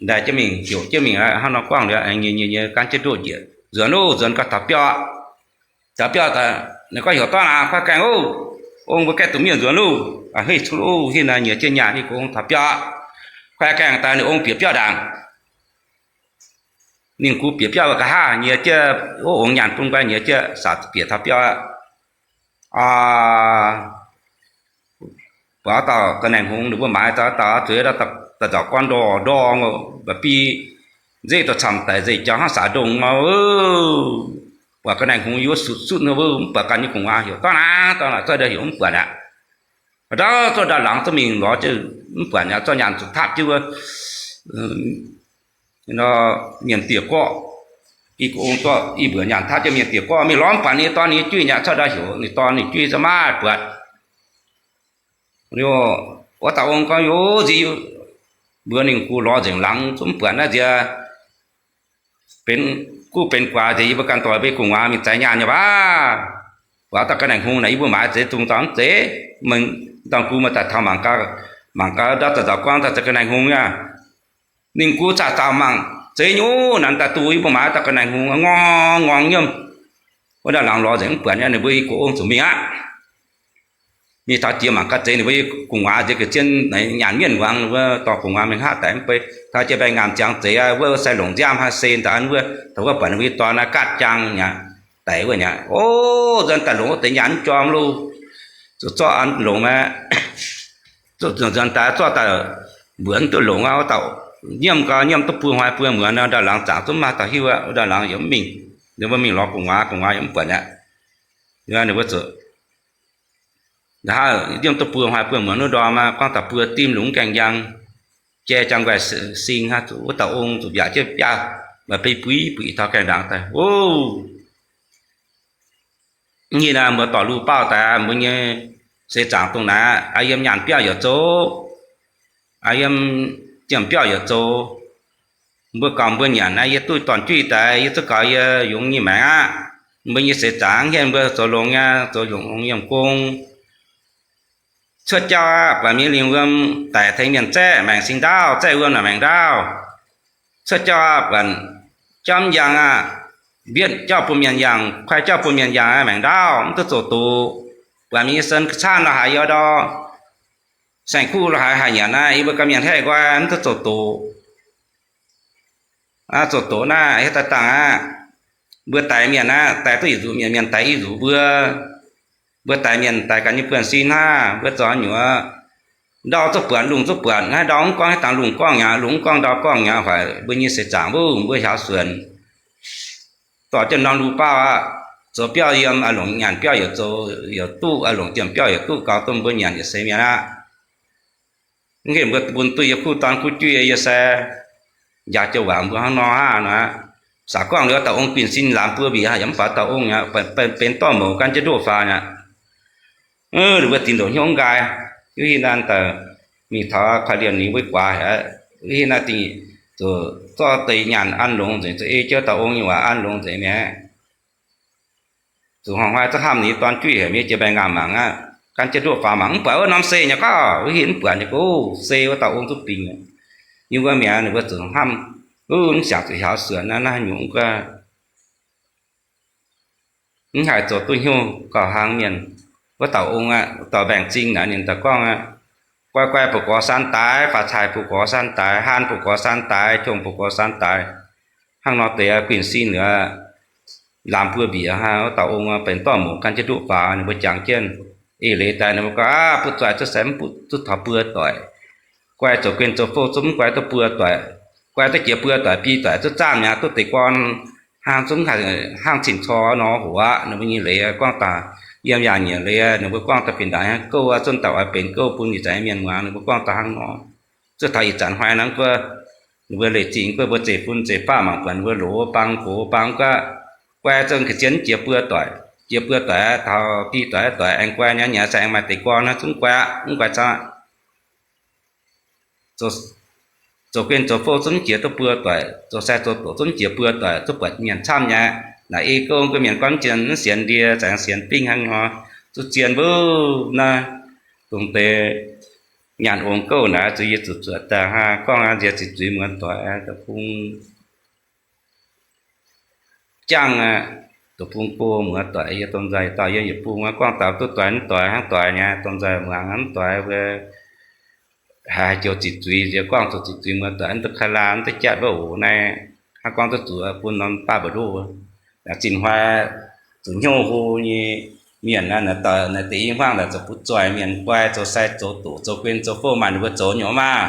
ndaix jienv mingh, heuc jienv mingh aqv. Hnangv nor gorngv liuz aengx nyei nyei nyei gan jienv ndoqv njiec nzuonx loh, nzuonx gauh taux biauv. Taux biauv daaih ninh gorngv, heuc dorv naanc, kuaaiv gaengh oc, ong mbuo gaeqv duqv mienh nzuonx loh. Hei, cuotv loh, hei naaiv nyiex jienv nyaanh, ninh gorngv taux biauv. Kuaaiv gaengh daaih ninh ong bieqc biauv ndaangc. Ninh gux bieqc biauv nqa'haav nyiex jienv, ov, ong nyaanh bun nqoi nyiex jienv, saac bieqc taux biauv aqv. Buatc dauh ga'naaiv hngongx ninh mbuo maaiz dauh, dauh zueiz daaih nzauc gorn ndorh ndorh, mba'biei nzeiv daaih camv daic nzeic jaux hnangv saax ndongh nor. Buatc ga'naaiv hngongx yiem wuov sutv sutv nor, mv buatc ganh nyei gu'nguaaz, heuc dorv naanc, dorv naanc, zorqv ndau heuc mv buatc aqv. Ndau zorqv ndau laangz zungv mingh lorz jienv mv buatc aqv, zorqv nyaanh zuqc tapv jienv wuov mienh dieh gorqv. I gu'ong zorqv i mbuoqc nyaanh tapv jienv mienh dieh gorqv mingh lorz mv buatc ninh dorn ninh juiv nyei, zorqv ndau heuc ninh dorn ninh juiv za'gengh maiv buatc. Wuov dauh ong gorngv, Youz, nziex mbuox ninh gux lorz nzengc laangz zungv mv buatc naaiv nziex benx guv benx guaax nziex yie mbuo ganh dorh mbuo gu'nguaaz mingh zaix nyaanh nyei waac. Buatc dauh ga'naaiv hngongx naaic yie mbuo maaiz zeiz dungx dauh mv zeiz. Mengh dauh gux maaih daaih taux mangc gaax, mangc gaax ndau zaux nzaux guangv daaih za'gengh ga'naaiv hngongx aqv. Ninh gux zaqc zaux mangc zeiz nyei, nanc daaih duqv yie mbuo maaiz dauh ga'naaiv hngongx ngorng ngorng nyiemv. Wuov dauh laangz lorz nzengc mv buatc nyei, ninh mbuo i gox ong zuqc mingh aqv. Mingh taux jiex mangc gaax zeiz ninh mbuo i gu'nguaaz nziex ga'zien nyaanh mienh muangx, ninh mbuo dorh gu'nguaaz mingh haav daic mv bei. Taux jiex mbaengx ngaamc ziangx zeiz aqv, wuov sai longc nziaamv haaix se daaih wuov, taux wuov buatc ninh mbuo i dorn naaiv gaatv jaang nyei aqv. daic wuov nyei. O, nzuonx daaih longc wuov deix nyaanh mv jorm loh. Zuqc zorqv an longc aqv. Zuqc nzuonx daaih zorqv daaih mbuox mv duqv longc aqv. Wuov dauh nyiemv gau, nyiemv duqv buo hnoi buo muonz nor, ndau-laangz zaangc zungv maiv dauh hiuv aqv. Wuov ndau-laangz yaac mv mingh. Ninh mbuo mingh lorz gu'nguaaz, gu'nguaaz yaac mv buatc aqv. Ninh mbuo zuqc nyiemv duqv buo hnoi buo muonz wuov ndorm aqv, gorngv taux buo dimv lungz gaengh njang, jai jang nqaih sing hnangv, zuqc wuov dauh ong zuqc mbiaauc jienv biaav, maaih beiv buix buix taux gaengh ndaangc daaih. O, ih naaiv mbuo dorh lu baauh daaih, mbuo nyei seix zaangc dongh naaiv, aa, yiem nyaanh biauv yaac zoux, aa, yiem jiem biauv yaac zoux. Mbuo gauh mbuo nyanc naaiv, yie duqv dorn-jueiv daaih, yie zungv gaux yie yungz nyei maengc aqv. Mbuo nyei seix zaangc hienv mbuo zoux longx nyei, zoux longx yiem gong. Cuotv jauv aqv, buatc mienh lingh wuom daic tengx mienh zaeqv, maengc sing ndaauv, zaeqv wuom naaic maengc ndaauv. Cuotv jauv aqv, buatc jauv mv njang aqv, mbietv jauv bun mienh yangh, kuaih jauv bun mienh yangh aqv, maengc ndaauv, mv duqv zoux doqc. Buatc mienh nyei sen ga'caanv la'haaix yie ndau, saeng-kuv la'haaix haih nyanc aqv, yie mbuo ganh mienh haeqv nqoi, mv duqv zoux doqc. Aa, zoux doqc naaiv hietv daaih dangh aqv. Mbuo daix mienh aqv, daix duqv yietc nzuqc mienh, mienh daix i nzuqc mbuo. Mbuo daix mienh daix ganh nyei buonv-sin hnangv. Mbuo zoux haaix nyungc, ndau zuqc buatc, lungh zuqc buatc, naaiv ndau mv gorngv haaix dangh lungh gorngv mi'aqv, lungh mv gorngv ndau gorngv mi'aqv. Hoic mbuo nyei seix zaangc mbuo, mbuo hiaaux suonc dorh jienv norm lu baauh aqv. Zoux biauv yiem a'longc nyanc biauv yaac zoux yaac duqv, a'longc jiem biauv yaac duqv, gaux duqv mbuo nyanc yietc seix mienh aqv. Mv nqemh mbuo bun duqv yie kuv dorn kuv jueiv, yie se njaaux jienv waac mbuo hnangv nor aqv. Saax gorngv liuz dauh ong guinh sin laamz buo mbic, yaac mv baac dauh ong aqv, benx dorh mouc gan jienv ndoqv faaux aqv. Ninh mbuo dingc ndoqc hnyouv nqaai, hiuv hinh naaiv daaih mingh taux kuaih liemh ninh mbuo guaax haic. Hiuv hinh naaiv dingh zuqc zorqv deix nyaanh an longx nzengc, zuqc ei jienv dauh ong nyei waac an longx nzengc mi'aqv. Zuqc hnoi-hnoi zungv hnamv ninh dorn-jueiv haic, mienh jiex mbaengx ngaamc mangc aqv, gan jienv ndoqv faaux mangc, mv buatc wuov norm se nyei gorngv, hiuv hinh mv buatc nyei gorngv, se wuov dauh ong zungv bingx. Yie mbuo mi'aqv, ninh mbuo zuqc hnamv, mv siangx zuqc hiaaux suonc naaiv, naaiv nyungc guai mv haih zoux duqv hnyouv gauh hlaang mienh. Wuov dauh ong aqv, dauh mbaengx-zing naaic ninh daaih gorngv aqv, guai guai bouc gorx saan daaix, faaux caaix bouc gorx saan daaix, haan bouc gorx saan daaix, qongh bouc gorx saan daaix. Hnangv nor deix guinh sin liuz, laamz buo mbiec hnangv, wuov dauh ong benx dorh mouc gan jienv ndoqv faaux. Ninh mbuo jangx jienv eix leiz daaih, ninh mbuo gorngv, aav, butv zuaih cuotv se mv butv zuqc taux buo doic. Guai zoux guen zoux fouv zungv mv guai duqv buo doic. Guai duqv jiex buo doic, biei doic zungv zaangv mi'aqv, duqv deix gorn hnangv zungv hnangv cin-cor nor hoc aqv. Ninh mbuo nyei leiz gorngv daaih yiem yaangh nyieqc leiz, ninh mbuo gorngv daaih fih ndaangc hnangv gouv aqv, zunv dauh oix benx gouv bun ih zanc mienh muangx. Ninh mbuo gorngv daaih hnangv nor. Zuov taux ih zanc hnoi nor guov, ninh mbuo leiz zingh guov, mbuo zeiv-fun zeiv-faqv mangc buatc ninh mbuo loz bang gox bang guov, guai zungv ga'zien jiex buo doic. Jiex buo doic taux biei doic, doic aengx guai nyei, nyei se aengx maaih deix gorn hnangv zungv guai aqv, mv guai cangv. Zoux guen zoux fouv zungv jiex duqv buo doic, zoux sai zoux doqc zungv jiex buo doic, zungv buatc mienh camv nyei. Naaic ei gouv guov mienh gorngv zien mv sienx ndie, za'gengh sienx dingv hnangv nor, zuqc zien mbuo naaiv dongh deix nyaanh ongx gouv naaic, zuqc yie zuqc zuotc daaih hnangv gorngv nziex ziqc zuiz muoz-doic, deic-bung jangv aqv, deic-bung go muoz-doic, yie domh nzoih dauh yiem yietc bung aqv, gorngv daaih duqv doix mv doix hnangv doix nyei, domh nzoih muangx mv doix mbuo haiz joux ziqc zuiz nziex gorngv zoux ziqc zuiz muoz-doic, mv duqv kaaix laanh mv duqv jatv mbuo oc naaiv, hnangv gorngv duqv zuqc bun norm baav mbu'ndongx zinh hnoi zuqc hnyouv hlo nyei mienh naaiv, naaiv deix i hmuangv naaic zoux butv zoih mienh guai, zoux sai zoux doqc, zoux guen zoux fouv maaih ninh mbuo zoux nyei maah.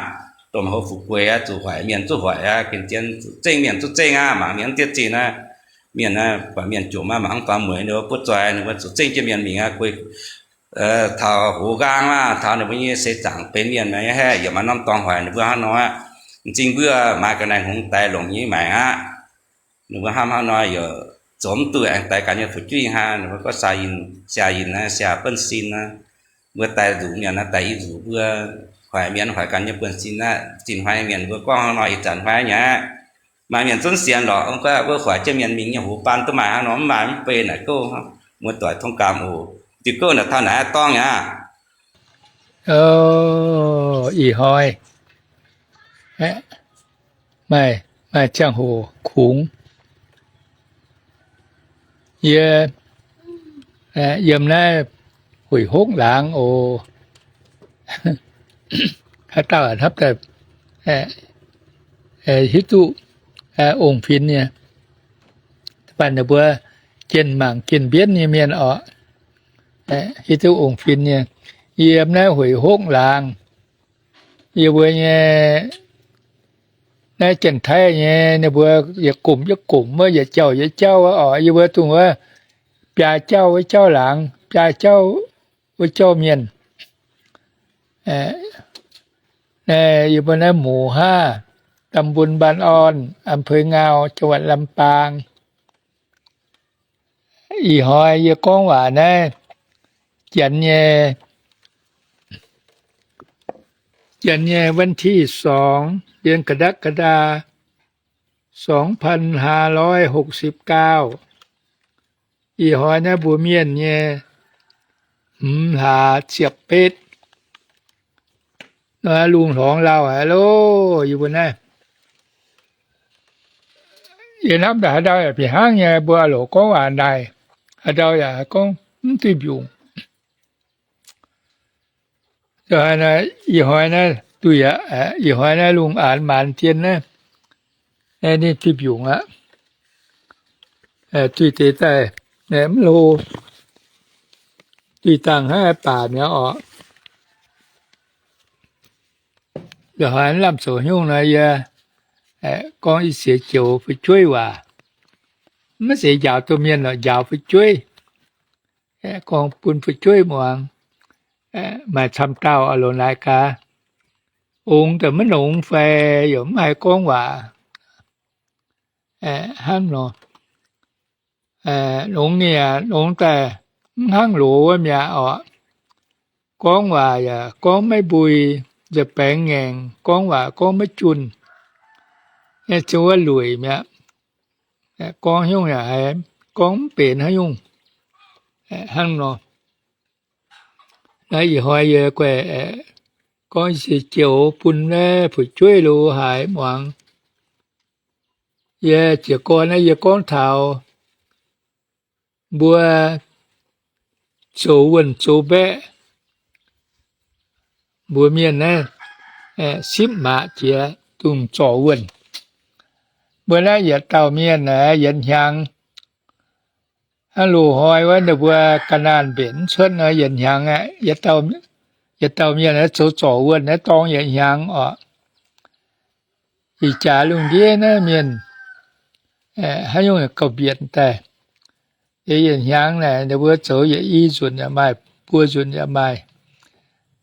Domh hoz fu'jueiv aqv, zuqc hoic mienh zuqc hoic aqv, gengh zien zuqc zengv mienh zuqc zengv aqv, mangc mienh mv diev zinh aqv. Mienh aqv, buatc mienh jomc aqv, mangc mv faaux mueiz, ninh mbuo butv zoih, ninh mbuo zuqc zengv jienv mienh mingh aqv, guei taux hoz nqaang maah, taux ninh mbuo nyei seix zaangc benx mienh maiv haeqv, yaac maaih norm dorngx hoic ninh mbuo hnangv nor aqv. M'zing mbuo maaiz ga'naaiv hngongx daix longc nyei maengc aqv. Ninh mbuo hnamv hnangv nor yaac zoux mv duqv, aengx daix gaax nyei fu'jueiv hnangv. Ninh mbuo gorngv siaah yinh, siaah yinh naaiv siaah buonv sin naaiv, mbuo daix nzuqc mienh naaiv, daix i nzuqc mbuo hoic mienh, hoic gaax nyei buonv sin naaiv. Zinh hnoi mienh mbuo gorngv hnangv nor ih zanc hnoi nyei aqv. Maaih mienh zunv sienx lorqc, mv gorngv mbuo hoic jienv mienh mingh nyei hoz baan duqv maaih hnangv nor, mv maaih mv bei naaic gouv, muoz-doic tong gaam oc. Diuh gouv naaic taux naaic dorngx aqv. Ih hnoi maaih, maaih ziangh hoc kungx. Yie yiem naaiv hueic hopv laangz oc. Haaix dauh hnamv daaih hiuv duqv ong-fin nyei, baac ninh mbuo jienh mangc jienh mbienv nyei mienh oc. Hiuv duqv ong-fin nyei. Yiem naaiv Huix Hokv laangz, yie mbuo nyei naaiv Janx-Taiv nyei, ninh mbuo yietc gomc yietc gomc wuov, yietc jauv yietc jauv wuov oc. Yie mbuo dongh wuov biaa jauv wuov jauv laangz, biaa jauv wuov jauv mienh. Naaiv yie mbuo naaiv Muc Haav, ตำบลบ้านอ่อน อำเภองาว จังหวัดลำปาง. Ih hnoi yie gorngv waac naaiv, janx nyei, janx nyei วันที่สอง เดือนกรกฎาคม สองพันห้าร้อยหกสิบเก้า. Ih hnoi naaiv mbuo mienh nyei hmz hlaax ziepc betv. Lungh hlorngx lauh haic loh, yie mbuo naaiv. Yie hnamv daaih haaix ndau yaac fih hnangv nyei, mbuo loc gorngv waac naaic, haaix ndau yaac gorngv mv duih mbiungc. Ih hnoi naaiv duih aqv, ih hnoi naaiv lungh aanx maanz jien naaiv, ninh duih mbiungc aqv. Duih deix daaih mv hlo, duih dangh hnangv baac mi'aqv oc. Ih hnoi lamh zoux haaix nyungc nor, yie gorngv i siex joux fu'jueiv waac. Maiv zeiz njaaux domh mienh lorqc, njaaux fu'jueiv. Gorngv bun fu'jueiv muangx. Maaih camv dauh oix longc naaic gaax, ongx daaih maiv nongx fai yaac mv haih gorngv waac hnangv nor. Nongx ninh yaac nongx daaih mv hnangv loz wuov mi'aqv oc. Gorngv waac yaac gorngv maiv mbui, nza'baengx ngaengc, gorngv waac gorngv maiv junh, zungv wuov lueic mi'aqv. Gorngv haaix nyungc yaac haiz gorngv mv benx haaix nyungc hnangv nor. Naaiv ih hnoi yie guaih gorngv i siex joux bun naaiv fu'jueiv lo haaix muangx. Yie jiez gorn naaiv yie gorngv taux mbuo zoux wuonh zoux mbaeqv, mbuo mienh naaiv sipv maac jiex dongh zorc wuonh. Mbuo naaiv yietc dauh mienh aeqv, yietc hnyangx hnangv loz-hnoi wuov ninh mbuo ga'naanh mbenc mv cuotv nor, yietc hnyangx aeqv, yietc dauh mienh aeqv, zoux zorc wuonh naaiv dorng yietc hnyangx oc. Ih jaax lungh ndiev naaiv mienh haaix nyungc gauh mbienc daaih. Yietc hnyangx naaic ninh mbuo zoux yietc i nzunc yaac maaih, buo nzunc yaac maaih.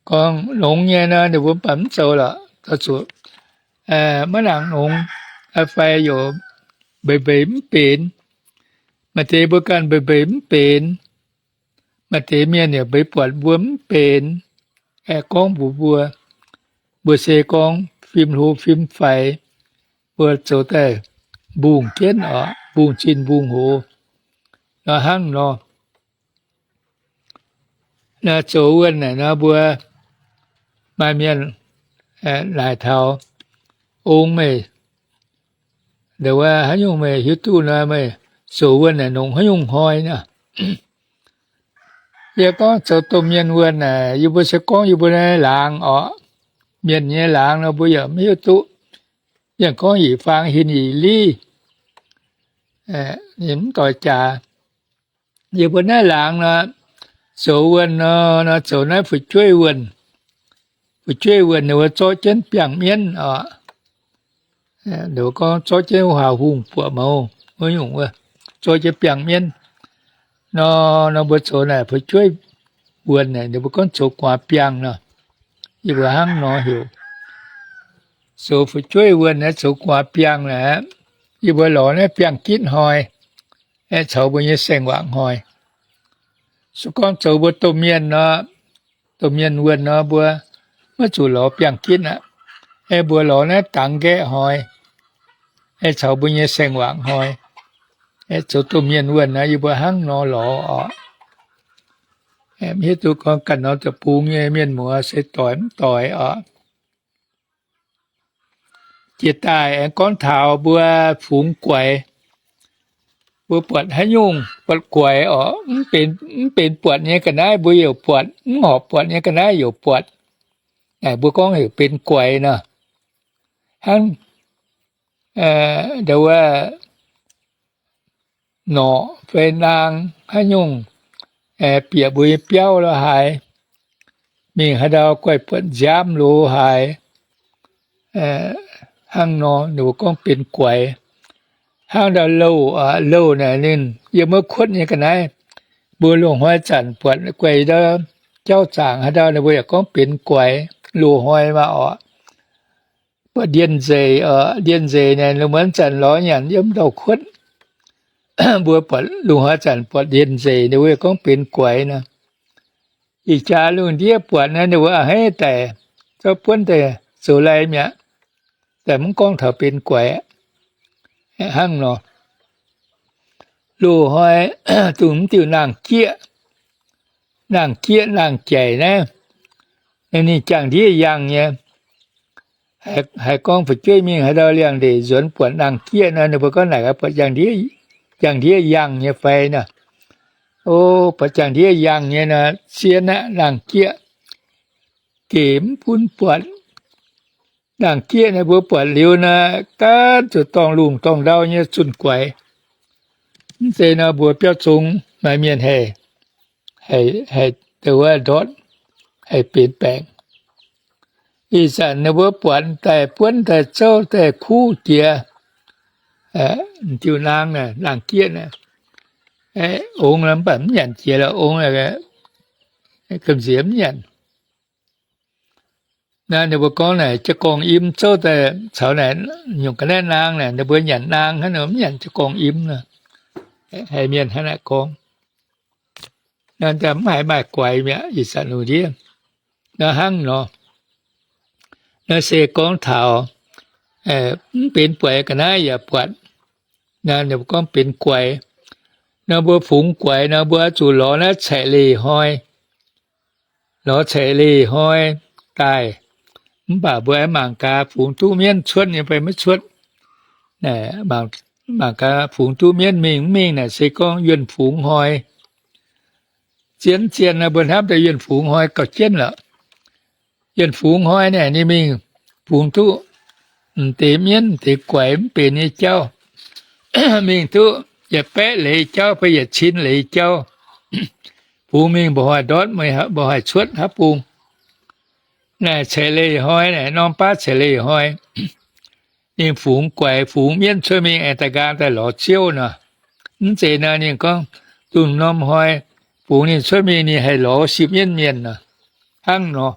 Gorngv longx nyei nor, ninh mbuo mv baac mv zoux lorqc, zuqc maiv nangc longx fai yaac mbeix mbeix mv benx. Maaih deix mbuo ganh mbeix mbeix mv benx. Maaih deix mienh yaac mbeix buatc mbuo mv benx, aengx gorngv mbuox mbuo, mbuo se gorngv fim hlo fim faix, mbuo zoux daaih mbungh jienv oc, mbungh zinh mbungh hoz nor hnangv nor. Naaiv zoux wuonh naaic nor mbuo maaih mienh naaic taux, Ong meih, nduqc wuov haaix nyungc meih hiuv duqv nor, meih zoux wuonh naaic nongc haaix nyungc hnoi nor? Yie gorngv zoux domh mienh wuonh naaic, yie mbuo se gorngv yie mbuo nyei laangz oc. Mienh nyei laangz nor mbuo yaac mv hiuv duqv. Yie gorngv yietc faang hin yietc liv, ninh mv doix jaax. Yie mbuo naaiv laangz nor, zoux wuonh nor, nor zoux naaiv fu'jueiv wuonh. Fu'jueiv wuonh ninh mbuo zorqv jienv biangh mienv oc. Ninh mbuo gorngv zorqv jienv wuov haaix hungh buoqc mouz wuov nyungc wuov, zorqv jienv biangh mienv. Nor, nor mbuo zoux naaic fu'jueiv wuonh naaic, ninh mbuo gorngv zoux gu'nguaaz biangh nor. Yie mbuo hnangv nor heuc. Zoux fu'jueiv wuonh naaiv zoux gu'nguaaz biangh naaic, yie mbuo lorz naaiv biangh gitv hnoi, aengx caux mbuo nyei saeng-wangc hnoi. Se gorngv zoux mbuo domh mienh nor, domh mienh wuonh nor mbuo maiv zuqc lorz biangh gitv aqv. Aengx mbuo lorz naaiv dangx nqaeqv hnoi, aengx caux mbuo nyei saeng-wangc hnoi. Aengx zoux domh mienh wuonh naaiv yie mbuo hnangv nor lorz oc. Mv hiuv duqv gorngv ganh norm deic-bung nyei mienh muoz se doix mv doix oc. Jiex daaih aengx gorngv taux mbuo fungx guaix, mbuo buatc haaix nyungc buatc guaix oc, mv benx buatc nyei ga'naaiv mbuo youc buatc, mv horpc buatc nyei ga'naaiv youc buatc. Naaic mbuo gorngv heuc benx guaix nor. Hnangv nduqc wuov norqc fai naang haaix nyungc, bieqc mbuo nyei biauv lo haaix, mingh haaix ndau guaih buatc nziaamv lo haaix, hnangv nor ninh mbuo gorngv benx guaix. Hnangv ndau louh, louh naaic ninh yiem wuov kuotv nyei ga'naaiv, mbuo loz-hnoi zanc buatc guaih ndau jauv zaangc haaix ndau ninh mbuo yaac gorngv benx guaix, loz-hnoi maah oc. Buatc ndien-nzeic, ndien-nzeic naaic ninh mbuo zanc lorz nyanc yiem ndau-kuotv. Mbuo buatc lungh hnoi zanc buatc ndien-nzeic ninh mbuo gorngv benx guaix nor. Ih jaax lungh ndiev buatc naaiv ninh mbuo a'hneiv daic, zorqv buonv daaih zoux lai mi'aqv, daaih mv gorngv taux benx guaix aqv. Hnangv nor, loz-hnoi dongh mv diuh naang-jieqv, naang-jieqv naang-jaic naaiv, ninh jangx-ndiev yangh nyei. Haiz gorngv fu'jueiv mingh haaix ndau liangx-ndeic nzuonx buatc naang-jieqv nor, ninh mbuo gorngv naaic gaax buatc jangx-ndiev yangh nyei fai nor. O, buatc jangx-ndiev yangh nyei nor, zien aqv, naang-jieqv gec mv bun buatc. Naang-jieqv naaiv mbuo buatc liuz nor, gaanv zuqc dorngh lungh dorngh ndau nyei zunh guaix. Mv zeiz nor mbuo biauv zong maaih mienh haih, haih, haih ndortv, haih benx baengc. Ih zanc ninh mbuo buatc daaih buonv daaih zouv daaih kuv jiex, diuh naang, naang-jieqv naaiv, ongx mv baac mv nyanc jiex lorqc, ongx, gamh nziex mv nyanc. Naaiv ninh mbuo gorngv naaic jaa-gorngv im zouv daaih caux naaic nyungc ga'naaiv naang naaic, ninh mbuo nyanc naang hnangv nor, mv nyanc jaa-gorngv im nor. Haiz mienh hnangv naaic gorngv. Naaiv mv haiz maaih guaix mi'aqv, ih zanc lungh ndiev. Naaiv hnangv nor, naaiv se gorngv taux mv benx guaix ga'naaiv yaac buatc. Naaiv ninh mbuo gorngv benx guaix. Nor mbuo fungx guaix nor mbuo zuqc lorz naaiv caeqv leih hnoi, lorz caeqv leih hnoi daaih. Mv baac mbuo mangc gaax fungx duqv mienv cuotv nyei fai maiv cuotv. Mangc gaax fungx duqv mienv mingh mv mingh naaic se gorngv yuonh fungx hnoi. Zien zien mbuo hnamv daaih yuonh fungx hnoi gauh jienv lorqc. Yuonh fungx hnoi naaic ninh mingh fungx duqv m'deix mienv m'deix guaix mv benx nyei jauv. Mingh duqv yietc baeqv leiz jauv fai yietc cin leiz jauv. Fungx mingh mba'hnoi ndortv, mba'hnoi cuotv haaix bung. Naaic caeqv leih hnoi naaic, norm baav caeqv leih hnoi. Ninh fungx guaix fungx mienv cuotv mingh aengx daaih nqaang daaih lorz ziouv nor. Mv zeiz nor ninh gorngv, dongh norm hnoi fungx ninh cuotv mingh ninh haih lorz sipv mienv mienh nor. Hnangv nor,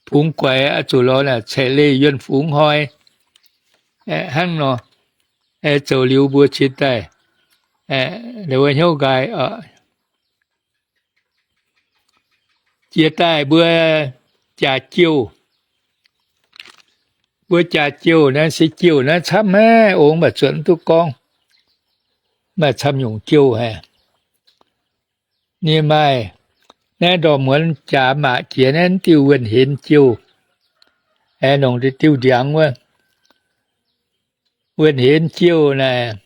fungx guaix oix zuqc lorz naaic caeqv leih yuonh fungx hnoi. Hnangv nor, zoux liuz mbuo cingx daaih, wuov hnyouv nqaai. Jiex daaih mbuo jaax jouh, mbuo jaax jouh naaiv se jouh naaiv camv haic, ong maaih zuotc mv duqv gorngv. Maaih camv nyungc jouh haic. Ninh maaih naaiv ndorm muonz jaax maac jiex naaiv diuh wuonh henx jouh, aengx nongc diuh ndiangx wuov. Wuonh henx jouh naaic,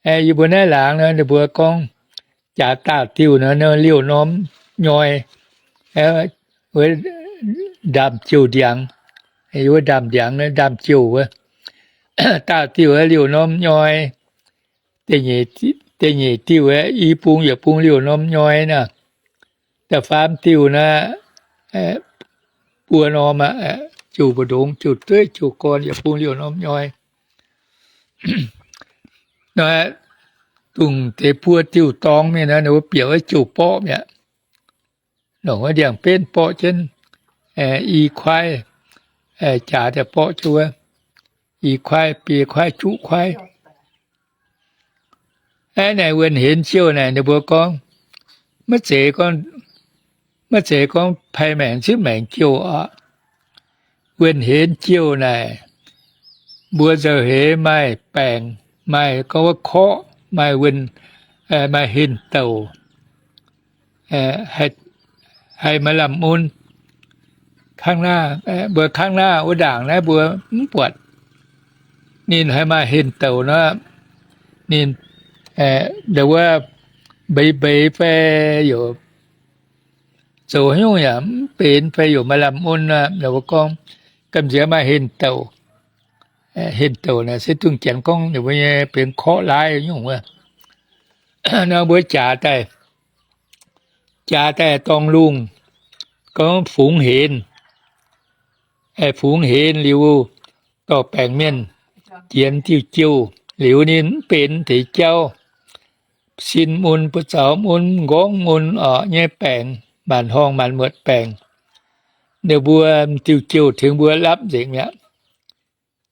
yie mbuo naaiv laangz nor ninh mbuo gorngv jaax daauh diuh nor, liouh norm nyoi, wuov ndaamv-jouh ndiangx, wuov ndaamv-ndiangx, ndaamv-jouh wuov. Daauh diuh liouh norm nyoi, da'nyeic diuh i bung yietc bung liouh norm nyoi nor. Da'faam diuh naaiv buo norm aqv, jouh mbu'ndongx, jouh dueiv, jouh gorn yietc bung liouh norm nyoi. Naaiv dongh deix buo diuh dorngx mingh nor, ninh mbuo bieqc wuov jouh borqv mi'aqv. Longc wuov ndiangx-benv borqv jienv i kuaaiv, jaax daaih borqv jienv wuov, i kuaaiv, biei kuaaiv, juqv kuaaiv. Aeqv, naaic wuonh henx jouh naaic ninh mbuo gorngv, maiv zeiz gorngv, maiv zeiz gorngv pai maengc zipv maengc jouh oc. Wuonh henx jouh naaic, mbuo nzauh heix maaih baengc, maaih gorngv wuov korqv, maaih wuonh, maaih henh douc, haih maaih lamh mun. Kangv naah, mbuo kangv naah wuov ndaangc naaiv mbuo mv buatc. Ninh haih maaih henh douc nor, ninh ndau wuov mbeix mbeix fai youc zoux haaix nyungc yaac mv benx fai youc maaih lamh mun nor, mbuo gorngv gamh nziex maaih henh douc. Henh douc naaic se dungh Janx gorngv ninh mbuo nyei benx korqv-laaiv nyungc wuov. Nor mbuo jaax daaih, jaax daaih dorngh lungh, gorngv fungx henx. Fungx henx liuz, dorh baengc mienh jiex diuh jouh liuz, ninh mv benx deix jauv. Sin mun, buoz zaux mun, m'nqorngv mun orqc nyei baengc, maanc horngh maanc muotc baengc. Ninh mbuo diuh jouh tengx mbuo lapv nzengc mi'aqv.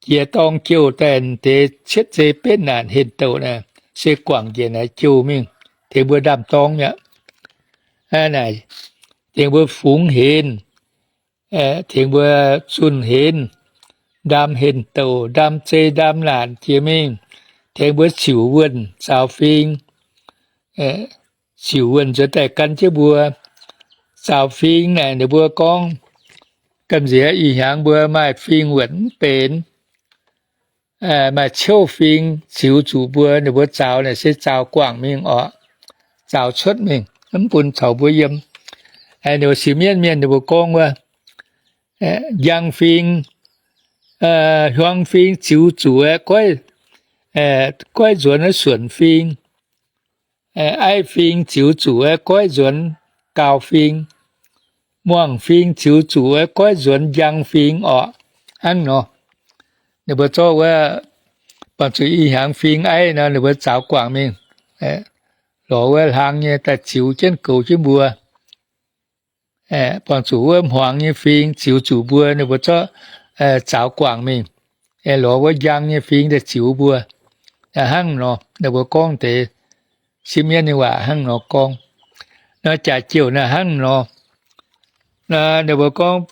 Jiex dorng jouh daaih deix cietv zei betv naanc henh douc naaic, se guangc njiec naaiv jouh mingh, tengx mbuo ndaam-dorng mi'aqv. Naaic, tengx mbuo fungx henx, tengx mbuo zunh henx, ndaam henh douc, ndaam zei, ndaam naanc jiex mingh, tengx mbuo ziux wuonh zaaux fing. Ziux wuonh nzuonx daaih gan jienv mbuo. Zaaux fing naaic ninh mbuo gorngv, gamh nziex ih hnyangx mbuo maaih fing wuonh mv benx, maaih ciouv fing ziux zuqc mbuo, ninh mbuo zaaux naaic se zaaux guangc mingh orqc, zaaux cuotv mingh, mv bun caux mbuo yiem. Ninh mbuo siu mienh mienh ninh mbuo gorngv wuov, njang fing, hiuang fing ziux zuqc aeqv, goiv nzuonx suonc fing. Aiv fing ziux zuqc aeqv, goiv nzuonx gaaux fing. Muangh fing ziux zuqc aeqv, goiv nzuonx njang fing orqc. Hnangv nor, ninh mbuo zorqv wuov, buangh zuqc ih hnyangx fing aiv nor, ninh mbuo zaaux guangc mingh, lorz wuov hlang nyei daaih ziux jienv goux jienv mbuo. Buangh zuqc wuov hmuangx nyei fing ziux zuqc mbuo, ninh mbuo zorqv zaaux guangc mingh. Lorz wuov njang nyei fing daaih ziux mbuo. Hnangv nor, ninh mbuo gorngv deix sieqv mienv nyei waac hnangv nor gorngv. Nor jaax jouh naaiv hnangv nor, ninh mbuo gorngv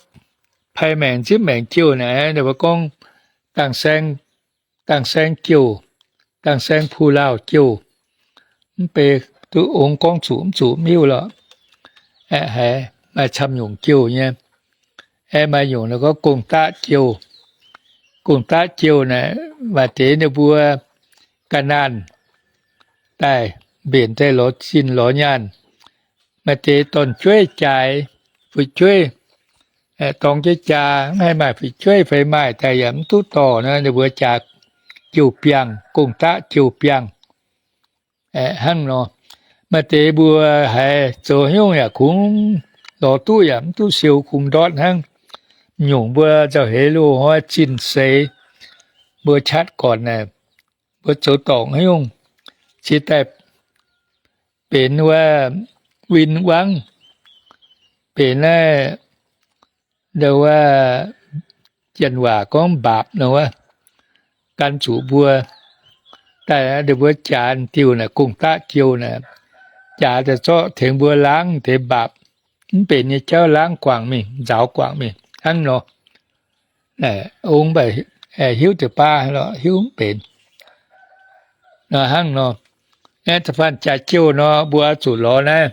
pai maengc zipv maengc jouh naaic, ninh mbuo gorngv dangh saeng, dangh saeng jouh, dangh saeng puh laauh jouh. Mv bei duqv ong gorngv zuqc mv zuqc miuv lorqc. Aeqv, haiz maaih camv nyungc jouh nyei. Aeqv, maaih nyungc naaiv gorngv gong-daqv jouh. Gong-daqv jouh naaic maaih deix ninh mbuo ga'naanh daaih mbenc daaih lorz zinh lorz nyaanh. Maaih deix dorn-jueiv jaaix, fu'jueiv dorng jienv jaa, mv haih maaih fu'jueiv fai maaih daaih yaac mv duqv dorh nor, ninh mbuo jaax jouh biangh, gong-daqv jouh biangh. Hnangv nor, maaih deix mbuo haiz zoux haaix nyungc yaac kungx lorz duqv yaac mv duqv siou, kungx ndortv hnangv. Nyungc mbuo nzauh heix loz-hnoi zinh seix, mbuo qatv gornc naaic, mbuo zoux dorngc haaix nyungc, cingx daaih benx wuov win wangv, benx naaiv, wuov janx waac gorngv mbaapc nor wuov, gan zuqc mbuo. Daaih ninh mbuo jaax diuh naaic gong-daqv jouh naaic, jaax daaih zorqv tengx mbuo laangv deix mbaapc, mv benx nyei jauv laangv guangc mingh, nzaaux guangc mingh hnangv nor. Ong mv baac hiuv deix baav lorqc, hiuv mv benx. Nor hnangv nor, aeqv, da'faanh jaax jouh nor mbuo oix zuqc lorz naaiv,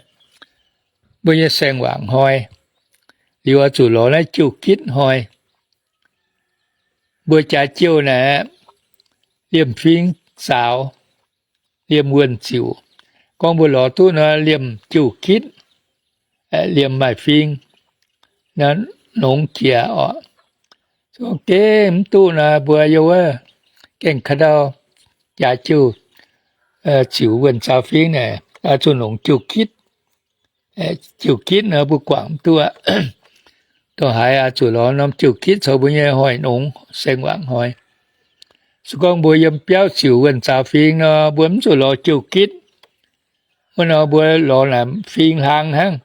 mbuo nyei saeng-wangc hnoi, liuz oix zuqc lorz naaiv jouh gitv hnoi. Mbuo jaax jouh naaic, liemh fing zaaux, liemh wuonh ziux. Gorngv mbuo lorz duqv nor, liemh jouh gitv, liemh maaih fing, nongx jiex orqc. Gorngv gengh mv duqv nor, mbuo yiem wuov gaengh ka'ndau jaax jouh, ziux wuonh zaaux fing naaic, zuqc nongc jouh gitv. Jouh gitv nor mbuo guangc mv duqv aqv. Dongh haaix oix zuqc lorz norm jouh gitv caux mbuo nyei hnoi-nongx, saeng-wangc hnoi. Se gorngv mbuo yiem biauv ziux wuonh zaaux fing nor, mbuo mv zuqc lorz jouh gitv. Wuov nor mbuo lorz naaic fing hlang hnangv.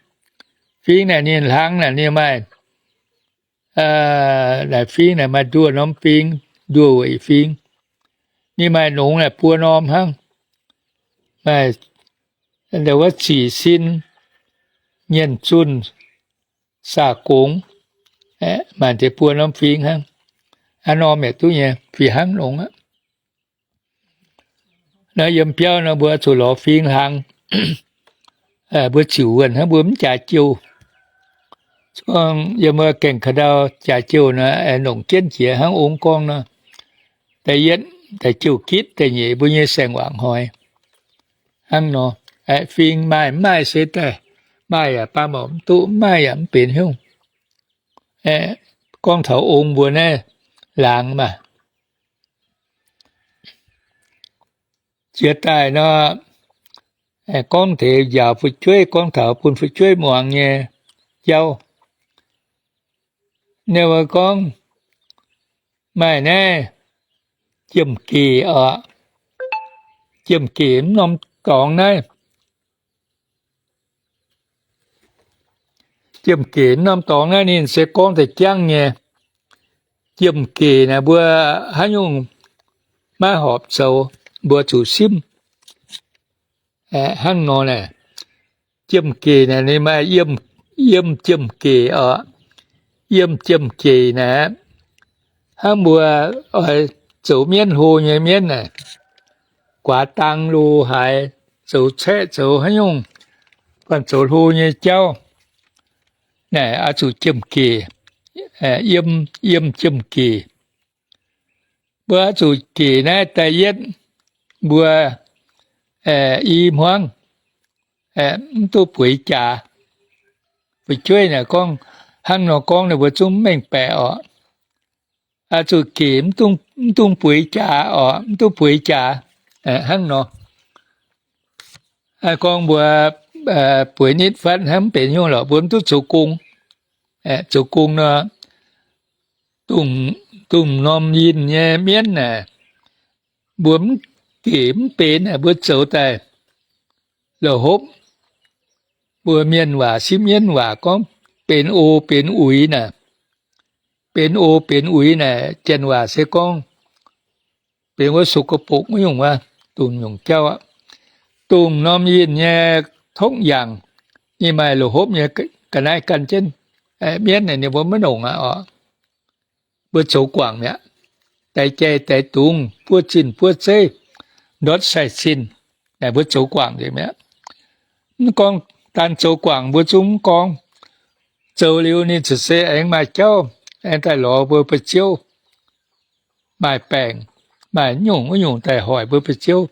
Fing naaic ninh hlang naaic ninh maaih, naaic fing naaic maaih nduoh norm fing, nduoh weic fing. Ninh maaih nongx naaic buo norm hnangv. Maaih wuov ziqc sin, nyienh zunh, saa gongx, maaih deix buo norm fing hnangv. Haaix norm yaac duqv nyei, fih hnangv nongx aqv. Naaiv yiem biauv nor mbuo zuqc lorz fing hlang. Mbuo ziux wuonh hnangv, mbuo mv jaax jouh. Gorngv yiem wuov gaengh ka'ndau jaax jouh nor, nongc jienv jiex hnangv ong gorngv nor, da'yietv daaih jouh gitv, da'nyeic mbuo nyei saeng-wangc hnoi. Hnangv nor, fing maaih mv maaih se daaih, maaih yaac baamh orqc mv duqv, mv maaih yaac mv benx hnyouv. Gorngv taux ong mbuo naaiv laangz maah, Jiex daaih nor, gorngv deix njaaux fu'jueiv, gorngv taux bun fu'jueiv muangx nyei jauv. Ninh mbuo gorngv, maaih naaiv Jiem-Gec oc. Jiem-Gec mv norm dorngx naaiv. Jiem-Gec mv norm dorngx naaiv ninh se gorngv deix jangv nyei. Jiem-Gec naaic mbuo haaix nyungc maiv horpc zoux, mbuo zuqc simv. Hnangv nor naaic, Jiem-Gec naaic ninh maaih yiem, yiem Jiem-Gec oc. Yiem Jiem-Gec naaic, hnangv mbuo oix zoux mienv hlo nyei mienv naaic, guaax dang lo haaix, zoux caeqv zoux haaix nyungc, ganh zoux hlo nyei jauv naaic oix zuqc Jiem-Gec, yiem, yiem Jiem-Gec. Mbuo oix zuqc gec naaiv da'yietv, mbuo i hmuangv, mv duqv bueix jaax. Fu'jueiv naaic gorngv, hnangv nor gorngv ninh mbuo zungv mv mengh baeqc oc. Oix zuqc gec mv dungx bueix jaax oc, mv duqv bueix jaax. Hnangv nor, gorngv mbuo bueix nitv fatv hnangv mv benx nyungc lorqc, mbuo mv duqv zoux gong. Zoux gong nor, dongh norm yinh nyei mienv naaic, mbuo mv gec mv benx naaic, mbuo zoux daaih la'hopv. Mbuo mienh waac, sipv mienv waac gorngv benx o benx uix naaic. Benx o benx uix naaic, janx waac se gorngv benx wuov สกปรก wuov nyungc wuov, dongh nyungc jauv aqv. Dongh norm yinh nyei tokv yangc, ninh maaih la'hopv nyei ga'naaiv gan jienv mienv naaic, ninh mbuo maiv longc aqv oc. Mbuo zoux guangc mi'aqv. Daix jai daix dungz, buov zinh buov zeiv, ndortv sai-zinh, naaic mbuo zoux guangc nzengc mi'aqv. Mv gorngv daan zoux guangc mbuo zungv mv gorngv. Zoux liuz ninh ziouc se aengx maaih jauv aengx daaih lorz mbuo ba'ziouv. Maaih baengc, maaih nyungc wuov nyungc daaih hoic mbuo ba'ziouv.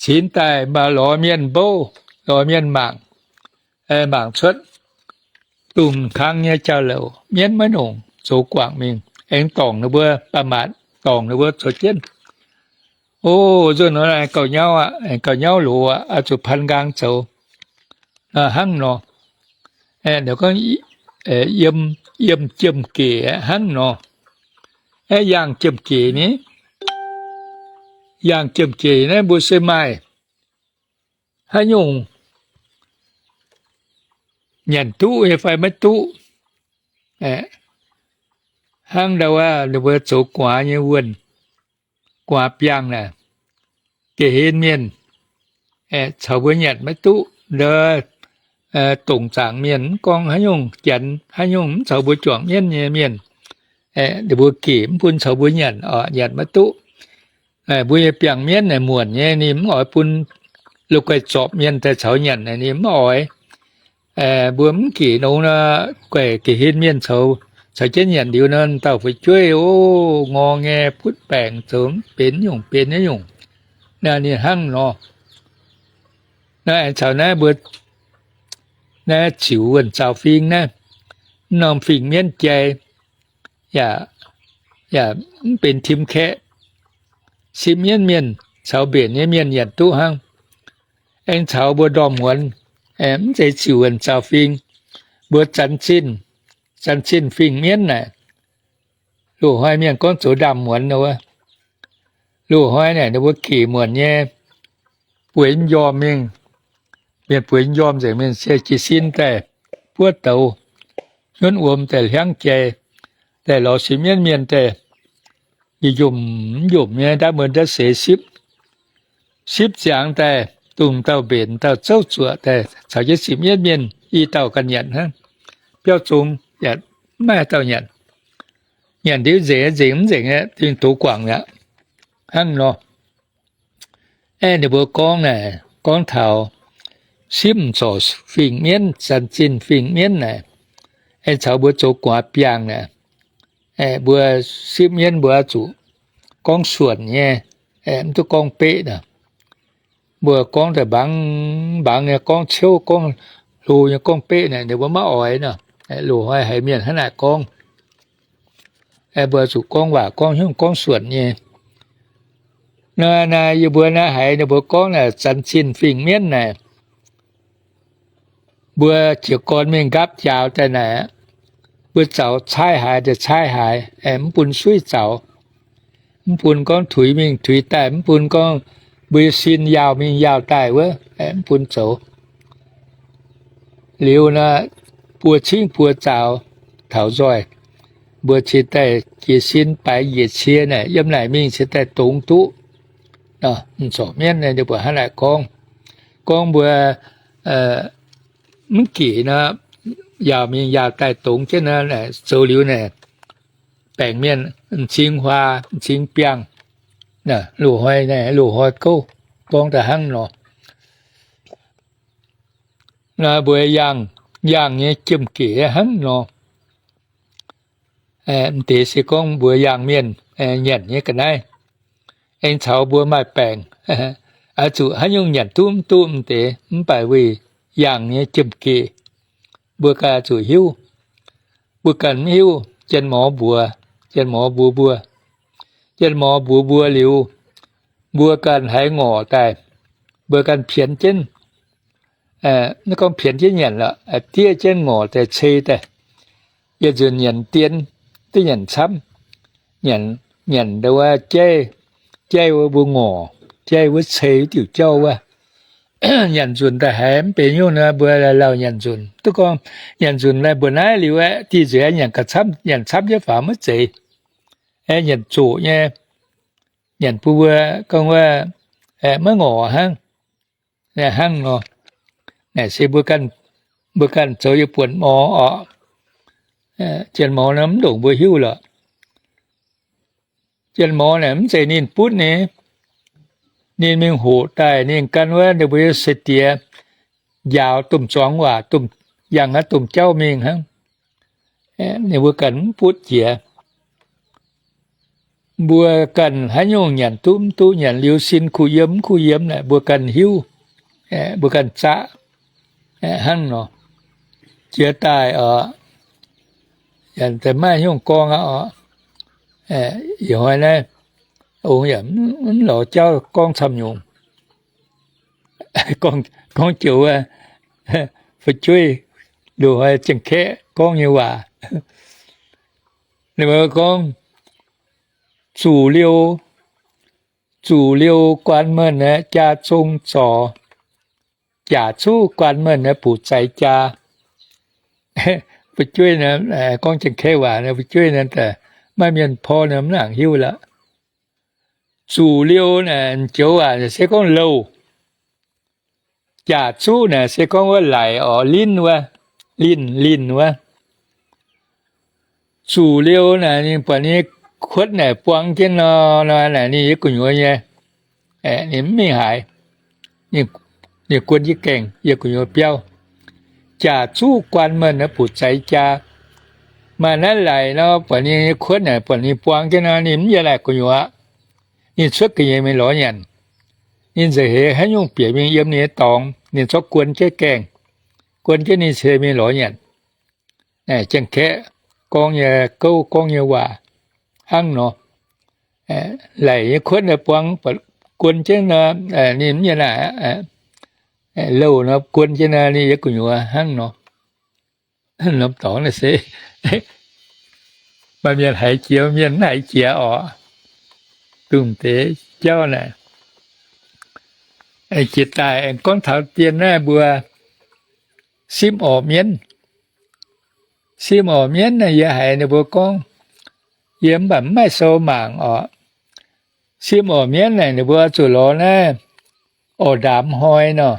Cingx daaih maaih lorz mienh mbouv, lorz mienh mangc, mangc cuotv dongh kang nyei jauv-louc, mienv maiv longc, zoux guangc mingh, aengx dorngc ninh mbuo ba'maatc, dorngc ninh mbuo zoux jienv. O, nzunc nor aengx gauh nyauv aqv, aengx gauh nyauv loz aqv, oix zuqc pan nqaang zoux. Hnangv nor, gorngv yiem, yiem Jiem-Gec hnangv nor. Aeqv, yangh Jiem-Gec ni, yangh Jiem-Gec naaiv mbuo se maaih haaix nyungc nyanc duqv nyei fai maiv duqv. Hnangv ndau wuov ninh mbuo zoux gu'nguaaz nyei wuonh, gu'nguaaz biangh naaic, ga'hlen mienh caux mbuo nyanc maiv duqv. Ndau dongc zaangc mienh mv gorngv haaix nyungc, janx haaix nyungc mv caux mbuo juangc mienv nyei mienh, ninh mbuo gec mv bun caux mbuo nyanc oc, nyanc maiv duqv. Mbuo nyei biangh mienv naaic muonc nyei, ninh mv oix bun loz-guaix zorpc mienh daaih caux nyanc naaic, ninh mv oix. Mbuo mv gec nongx nor, guaix ga'hlen mienh caux jienv nyanc liuz nor, dauh fu'jueiv o, ngor ngae butv baengc zoux mv benx nyungc benx nyungc. Naaiv ninh hnangv nor. Naaiv aengx caux naaiv mbuo naaiv ziux wuonh zaux fing naaiv, mv norm fing-mienv jai, yaac, yaac mv benx tim kaeqv. Sipv mienv mienh caux mbenc nyei mienh nyanc duqv hnangv. Aengx caux mbuo ndorm muonz, mv zeiz ziux wuonh zaux fing, mbuo zanx zinh, zanx zinh fing-mienv naaic, loz-hnoi mienh gorngv zoux ndaamv-muonz wuov. Loz-hnoi naaic ninh mbuo gec muonc nyei, bueix m'njormh mingh. Mienh bueix m'njormh nzengc mingh se jiez sin daaih buov douz, hnyunv wuom daaih hliangv jai, daaih lorz sipv mienv mienh daaih, yietc njomc mv njomc nyei ndaamv muonz ndaamv seix sipv. Sipv ziangx daaih, dongh dauh mbenc dauh zouv zuoqc daaih caux jienv sipv mienv mienh i dauh ganh nyanc hnangv. Biauv zong yaac mv maaih dauh nyanc. Nyanc ndiev nzengc nzengc mv nzengc aeqv, dingh doz guangc mi'aqv. Hnangv nor, aeqv, ninh mbuo gorngv naaic, gorngv taux sipv m'zorc fing-mienv, zanx zinh fing-mienv naaic, aengx caux mbuo zoux gu'nguaaz biangh naaic, aeqv, mbuo sipv mienv mbuo zuqc gorngv suonc nyei, aeqv, mv duqv gorngv beqv naaic. Mbuo gorngv daaih mbangx mbangx nyei, gorngv ciouv, gorngv hlo nyei, gorngv beqv naaic, ninh mbuo maiv oix nor. Loz-hnoi haiz mienh hnangv naaic gorngv, aeqv, mbuo zuqc gorngv waac gorngv hnyouv gorngv suonc nyei. Naaiv, naaiv yie mbuo naaiv haiz ninh mbuo gorngv naaic, zanx zinh fingx mienv naaic, mbuo jiez gorn mingh nqaapv jaaux daaih naaic, mbuo zaux caaiv haaix daaih caaiv haaix, mv bun suiv zaux, mv bun gorngv tuix mingh tuix daaih, mv bun gorngv mbuo sin yaauh mingh yaauh daaih wuov, mv bun zoux. Liuz naaic, buo cingv buo zaux taux nzoih, mbuo cingx daaih jiez sin baaix njiec cie naaic, yiem naaic mingh cingx daaih dongz duqv. M'zorc mienv ninh mbuo hnangv naaic gorngv, gorngv mbuo mv gec nor, yaauh mingh yaauh daaih dongz jienv nor, zoux liuz naaic, baengc mienh m'zing huaa, m'zing biangh, loz-hnoi naaic, loz-hnoi gouv, gorngv daaih hnangv nor. Naaiv mbuo yangh, yangh nyei jiem-gec hnangv nor. M'deix se gorngv mbuo yangh mienh nyanc nyei ga'naaiv, aengx caux mbuo maaih baengc, oix zuqc haaix nyungc nyanc duqv mv duqv m'deix, mv baac weic yangh nyei jiem-gec, mbuo ganh oix zuqc hiuv. Mbuo ganh mv hiuv, jien-mor mbuox, jien-mor mbuox mbuo, jien-mor mbuox mbuo liuz, mbuo ganh haiz ngorc daaih, mbuo ganh pienx jienv, mv gorngv pienx jienv nyanc lorqc, diev jienv ngorc daaih cei daaih. Yietc nzunc nyanc dien, duqv nyanc camv, nyanc, nyanc wuov jaiv, jaiv wuov mbuo ngorc, jaiv wuov cei wuov diuc jauv wuov. Nyanc nzunc daaih haiz mv benx nyungc nor, mbuo lauh nyanc nzunc. Duqv gorngv nyanc nzunc naaiv mbuo naaiv liuz aeqv, diuh nzueic nyanc gauh camv, nyanc camv jienv faaux maiv zeiz. Aeqv, nyanc zoqc nyei, nyanc bun mbuo gorngv wuov maiv ngorc hnangv. Hnangv nor, naaic se mbuo ganh, mbuo ganh zoux yietc buonc mor orqc. Jien-mor nor mv ndongc mbuo hiuv lorqc. Jien-mor naaic mv zeiz ninh butv nyei. Ninh mingh hoqc daaih ninh gan wuov ninh mbuo nyei seix diex njaaux domh zuangx waac, domh, yangh naaiv domh jauv mingh hnangv. Ninh mbuo ganh mv butv jiex. Mbuo ganh haaix nyungc nyanc duqv mv duqv, nyanc liuz sin kuh yiem mv kuh yiem naaic, mbuo ganh hiuv, mbuo ganh zaqv hnangv nor. Jiex daaih oc, yaac maiv haaix nyungc gorngv aqv oc. Ih hnoi naaiv ong yaac mv lorz jauv gorngv camv nyungc. Gorngv joux wuov, fu'jueiv loz-hnoi Ziangh Kaeqv gorngv nyei waac. Ninh mbuo gorngv, zuqc liouh, zuqc liouh guaan meih aeqv, jaa zong zorc, jaax zuqv guaan meih aeqv, buqc zaix jaa. Fu'jueiv gorngv Ziangh Kaeqv waac, fu'jueiv maiv mienh porv mv nangc hiuv lorqc. Zuqc liouh naaic joux waac se gorngv louh. Jaax zuqv naaic se gorngv wuov laic oc, linh wuov, linh, linh wuov. Zuqc liouh naaic ninh buatc ninh nyei kuotv naaic buang jienv nor, nor naaic ninh yiem gu'nyuoz nyei, ninh mv mingh haaix. Ninh guon jienv gaengh yiem gu'nyuoz biauv. Jaax zuqv guaan meih aeqv, buqc zaix jaa. Maaih naaiv laic nor, buatc ninh nyei kuotv naaic buatc ninh buang jienv nor, ninh mv yiem naaic gu'nyuoz. Ninh cuotv ga'nyeic mingh lorz nyanc. Ninh nza'heix haaix nyungc bieqc mingh yiem ninh nyei dorngx, ninh zorqv guon jienv gaengh, guon jienv ninh ceix mingh lorz nyanc. Ziangh Kaeqv gorngv nyei gouv, gorngv nyei waac hnangv nor. Laic nyei kuotv buang, guon jienv nor, ninh mv yiem naaic. Louh nor guon jienv nor, ninh yiem gu'nyuoz hnangv nor. Norm dorngx naaiv se maaih mienh haiz jiex, mienh mv haiz jiex orqc. Dongh deix jauv naaic, jiex daaih aengx gorngv taux dien naaiv mbuo simv orqc mienv. Simv orqc mienv naaic yie haiz ninh mbuo gorngv, yie mv baac mv maaih sou mangc orqc. Simv orqc mienv naaic ninh mbuo zuqc lorz naaiv orqc ndaamx hnoi nor.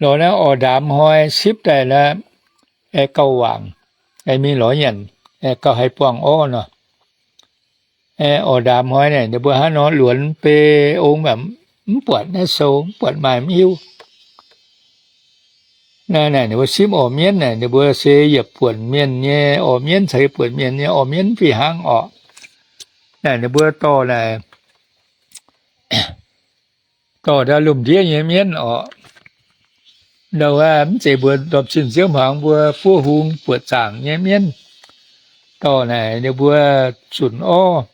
Lorz naaiv orqc ndaamx hnoi sipv daaih naaiv, gauh wangc, mingh lorz nyanc, gauh haih buangh orv nor. Orqc ndaamx hnoi naaic ninh mbuo hnangv nor luonx bei ong, mv buatc naaiv sou, mv buatc maaih mv hiuv. Naaiv naaic ninh mbuo simv orqc mienv naaic ninh mbuo se yietc buonc mienh nyei orqc mienv caux yietc buonc mienh nyei orqc mienv mv fih hnangv orqc. Naaic ninh mbuo dorh naaic, dorh ndau lomh ndiev nyei mienv orqc. Ndau wuov mv zeiz mbuo ndorm zinh nziouv hmuangx mbuo buov hung buoqc zaangc nyei mienv. Dorh naaic ninh mbuo zunc orv,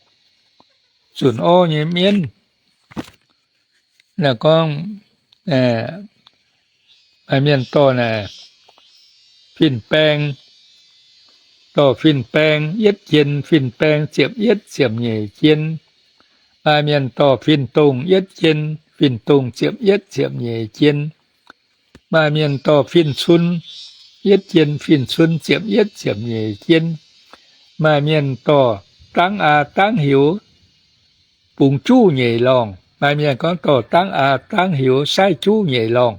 zunc orv nyei mienv. Naaiv gorngv maaih mienh dorh naaic fin-baeng, dorh fin-baeng yietv jien, fin-baeng ziepc yietv ziepc nyeic jien. Maaih mienh dorh fin-dongh yietv jien, fin-dongh ziepc yietv ziepc nyeic jien. Maaih mienh dorh fin-cun yietv jien, fin-cun ziepc yietv ziepc nyeic jien. Maaih mienh dorh dangv aa dangv heuc bungx juv nyeic lorngh. Maaih mienh gorngv dorh dangv aa dangv heuc saiv juv nyeic lorngh.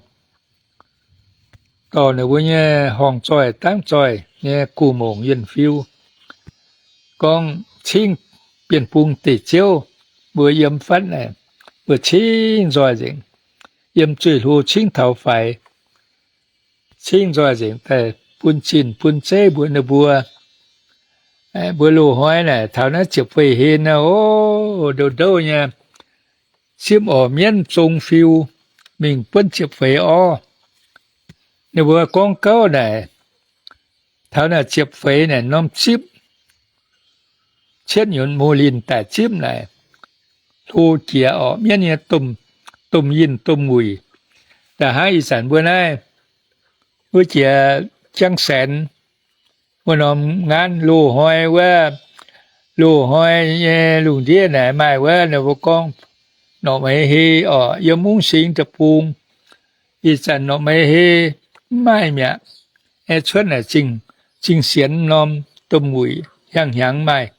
Dorh ninh mbuo nyei horngc zoih dangv zoih nyei gu'mongc yienh fiu, gorngv cingv bienh bung deic-ziouv mbuo yiem fatv naaic, mbuo cingv nzoih nzengc, yiem zueih hlo cingv taux faix, cingv nzoih nzengc daaih bun zinh bun zeiv mbuox ninh mbuo. Mbuo loz-hnoi naaic taux naaiv ziepc feix hlen naaiv, o, ndouh ndouh nyei, zipv orqc mienv zong fiu mingh buonv ziepc feix orv. Ninh mbuo gorngv gouv naaic, taux naaic ziepc feix naaic norm zipv, cietv nyunc mu linh daic zipv naaic, hlo jiex orqc mienv nyei domh yinh domh wuic. Da'hnangv ih zanc mbuo naaiv wuov jiex Jangv Saenx wuov norm ngaanv loz-hnoi wuov, loz-hnoi nyei lungh ndiev naaic maaih wuov ninh mbuo gorngv norqc meix hei orqc yiem Mungv Singx deic-bung. Ih zanc norqc meix hei mv maaih mi'aqv. Aeqv, cuotv naaic Zingh Sienx norm domh wuic hiaangx hnyangx maaih.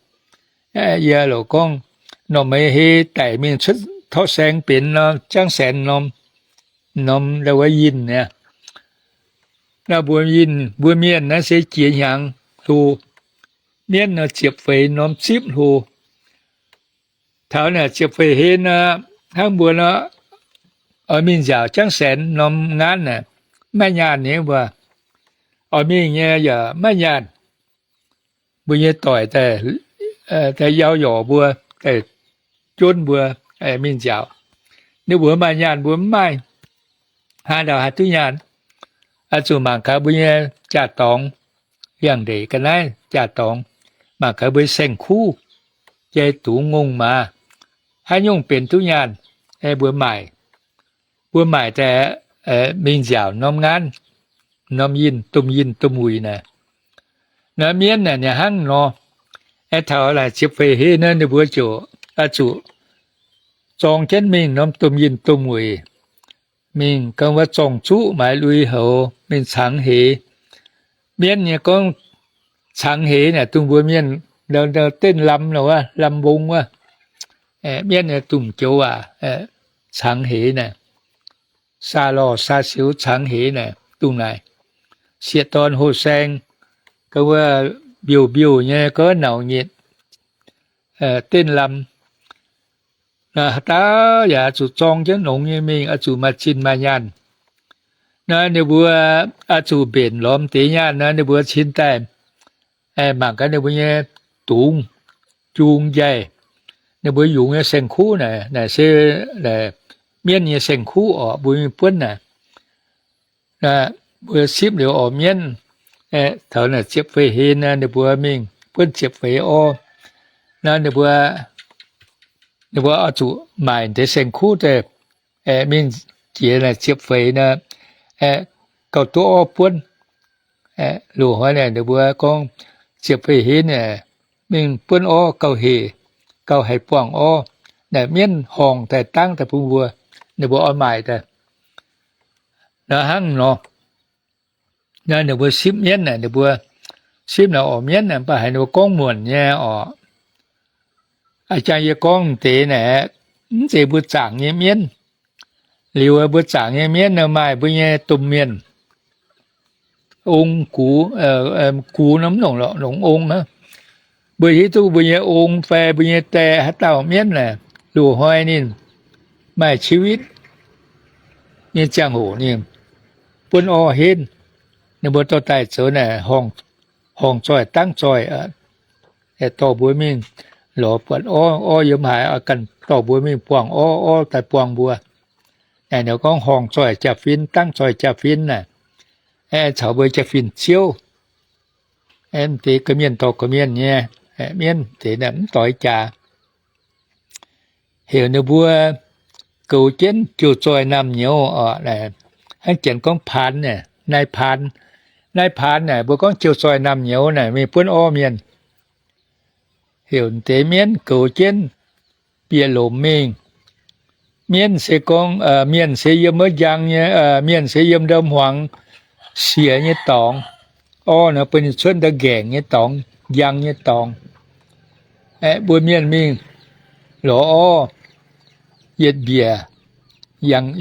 Yie loc gorngv norqc meix hei daic mingh cuotv Torqv Saeng benx norm Jangv Saenx norm, norm wuov yinh aqv. Naaiv mbuo yinh mbuo mienh naaiv se jiex hnyangx hlo, mienv nor ziepc feix norm zipv hlo. Taux naaic ziepc feix hlen nor, hnangv mbuo nor, oix mingh nziaauc Jangv Saenx norm ngaanv naaic, maiv nyaanh nyei mbuo. Oix mingh nyei yaac maiv nyaanh. Mbuo nyei doic daaih, daaih yauv yorc mbuo, daaih jonv mbuo mingh nziaauc. Ninh mbuo maaih nyaanh mbuo mv maaih, haaix ndau haih duqv nyaanh? Oix zuqc mangc gaax mbuo nyei jaa-dorngx, yangh ndeic ga'naaiv jaa-dorngx, mangc gaax mbuo saeng-kuv, jai dungz ngongh maaz, haaix nyungc benx duqv nyaanh? Mbuo maaic, mbuo maaic daaih mingh nziaauc norm ngaanv, norm yinh, domh yinh domh wuic naaic. Naaiv mienv naaic ninh hnangv nor, aengx taux naaic ziepc feix hlen naaiv ninh mbuo ziouc oix zuqc zorng jienv mingh norm domh yinh domh wuic, mingh ganh wuov zorng-zuqv maaiz lui-houx mingh cangx heix. Mienv nyei gorngv cangx heix naaic dongh mbuo mienh, dengh lamh nor wuov, lamh mbong wuov, mienv nyei dongh joux waac, cangx heix naaic, saa lorh saa siux cangx heix naaic dongh naaic. Sieqv-dorn houh saeng, ganh wuov mbiouh mbiouh nyei ganh nauc nyitc, dengh lamh. Naaiv haaix dauh yaac oix zuqc zorng jienv longx nyei mingh, oix zuqc maaih zinh maaih nyaanh. Naaiv ninh mbuo oix zuqc mbenc lorz deix nyaanh naaiv ninh mbuo cin daaih mangc gaax ninh mbuo nyei dungz jung njaih. Ninh mbuo yungz nyei saeng-kuv naaic, naaic se mienv nyei saeng-kuv orqc, mbuo mingh buonv naaic. Mbuo sipv liuz orqc mienv, taux naaic ziepc feix hlen naaiv ninh mbuo mingh buonv ziepc feix orv. Naaiv ninh mbuo, ninh mbuo oix zuqc maaic deix saeng-kuv daaih mingh jiex naaic ziepc feix naaiv, gauh duqv orv buonv. Loz-hnoi naaic ninh mbuo gorngv ziepc feix hlen naaic mingh buonv orv gauh hec, gauh haih buangh orv. Naaic mienv horngc daaih dangv daaih bun mbuo, ninh mbuo oix maaic daaih. Naaiv hnangv nor, naaiv ninh mbuo sipv mienv naaic, ninh mbuo sipv naaic orqc mienv naaic, mv baac haiz ninh mbuo gorngv muonc nyei orqc. A'jang yie gorngv deix naaic, mv zeiz mbuo zaangc nyei mienv. Liuz mbuo zaangc nyei mienv nor maaih mbuo nyei domh mienh, ong gux, gux nor mv longc lorqc, longc ong aqv. Mbuo hiuv duqv mbuo nyei ong fai mbuo nyei die haaix dauh mienv naaic, loz-hnoi ninh maaih ชีวิต nyei ziangh hoc ninh buonv orv henv. Ninh mbuo dorh daaih zoux naaic horngc zoih dangv zoih, dorh mbuo mingh lorz buatc orv, orv yiem haaix, ganh dorh mbuo mingh buangh orv, orv daaih buangh mbuo. Naaic ninh gorngv horngc zoih jaa-fin, dangv zoih jaa-fin naaic, caux mbuo jaa-fin ziouv. Deix ga'mienh dorh ga'mienh nyei, mienv deix naaic mv doix jaax. heuc ninh mbuo goux jienv jiu zoih naamh nyouz oc. Hnangv janx gorngv พราน naaic, นายพราน, นายพราน naaic, mbuo gorngv jiu zoih naamh nyouz naaic mingh buonv orv mienh. Heuc deix mienv goux jienv bieqc lomc mingh. Mienv se gorngv, mienh se yiem wuov njang nyei, mienh se yiem ndau hmuangx siex nyei dorngx. Orv nor bun ninh cuotv ndau nqaengc nyei dorngx, njang nyei dorngx. Aeqv, mbuo mienh mingh lorz orv yietc mbiec,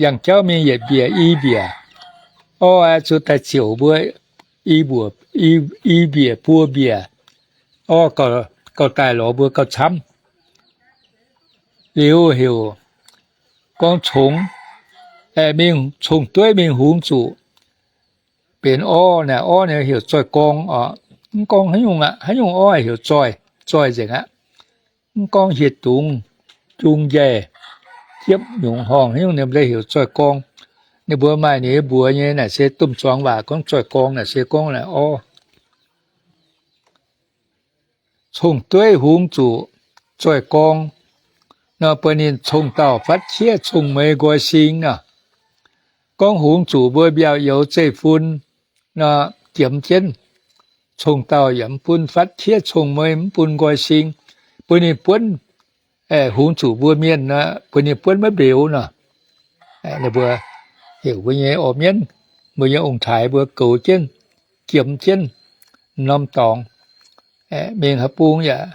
yangh jauv mingh yietc mbiec i mbiec. Orv aeqv, zuqc daaih ziouc mbuo i mbuo, i mbiec buo mbiec. Orv gauh daaih lorz mbuo gauh camv. Liuz heuc gorngv congx, mingh cong-dueiv mingh hungx zuqc benx orv naaic. Orv naaic heuc zoih gorng oc. Mv gorngv haaix nyungc aqv, haaix nyungc orv heuc zoih, zoih nzengc aqv. Mv gorngv hieh dungz, jung njaih, jiepv nyungc horngh, haaix nyungc ninh mbuo heuc zoih gorng. Ninh mbuo maaih ninh mbuo mbuox nyei naaic se domh zuangx waac gorngv zoih gorng naaic se gorngv naaic orv. Cong-dueiv hungx zuqc zoih gorng nor, bun ninh cong-dauh fatv qiex cong-mueiz nqoi sing nor. Gorngv hungx zuqc mbuo mbiauh youz zeiv-fun nor, jiemx jienv cong-dauh yaac mv bun fatv qiex cong-mueiz, mv bun nqoi sing, bun ninh buonv, hungx zuqc mbuo mienh nor, bun ninh buonv maiv mbeux nor. Ninh mbuo heuc mbuo nyei orv mienv, mbuo nyei ong-taaix mbuo goux jienv, jiemx jienv norm dorngx, mingh haaix bung yaac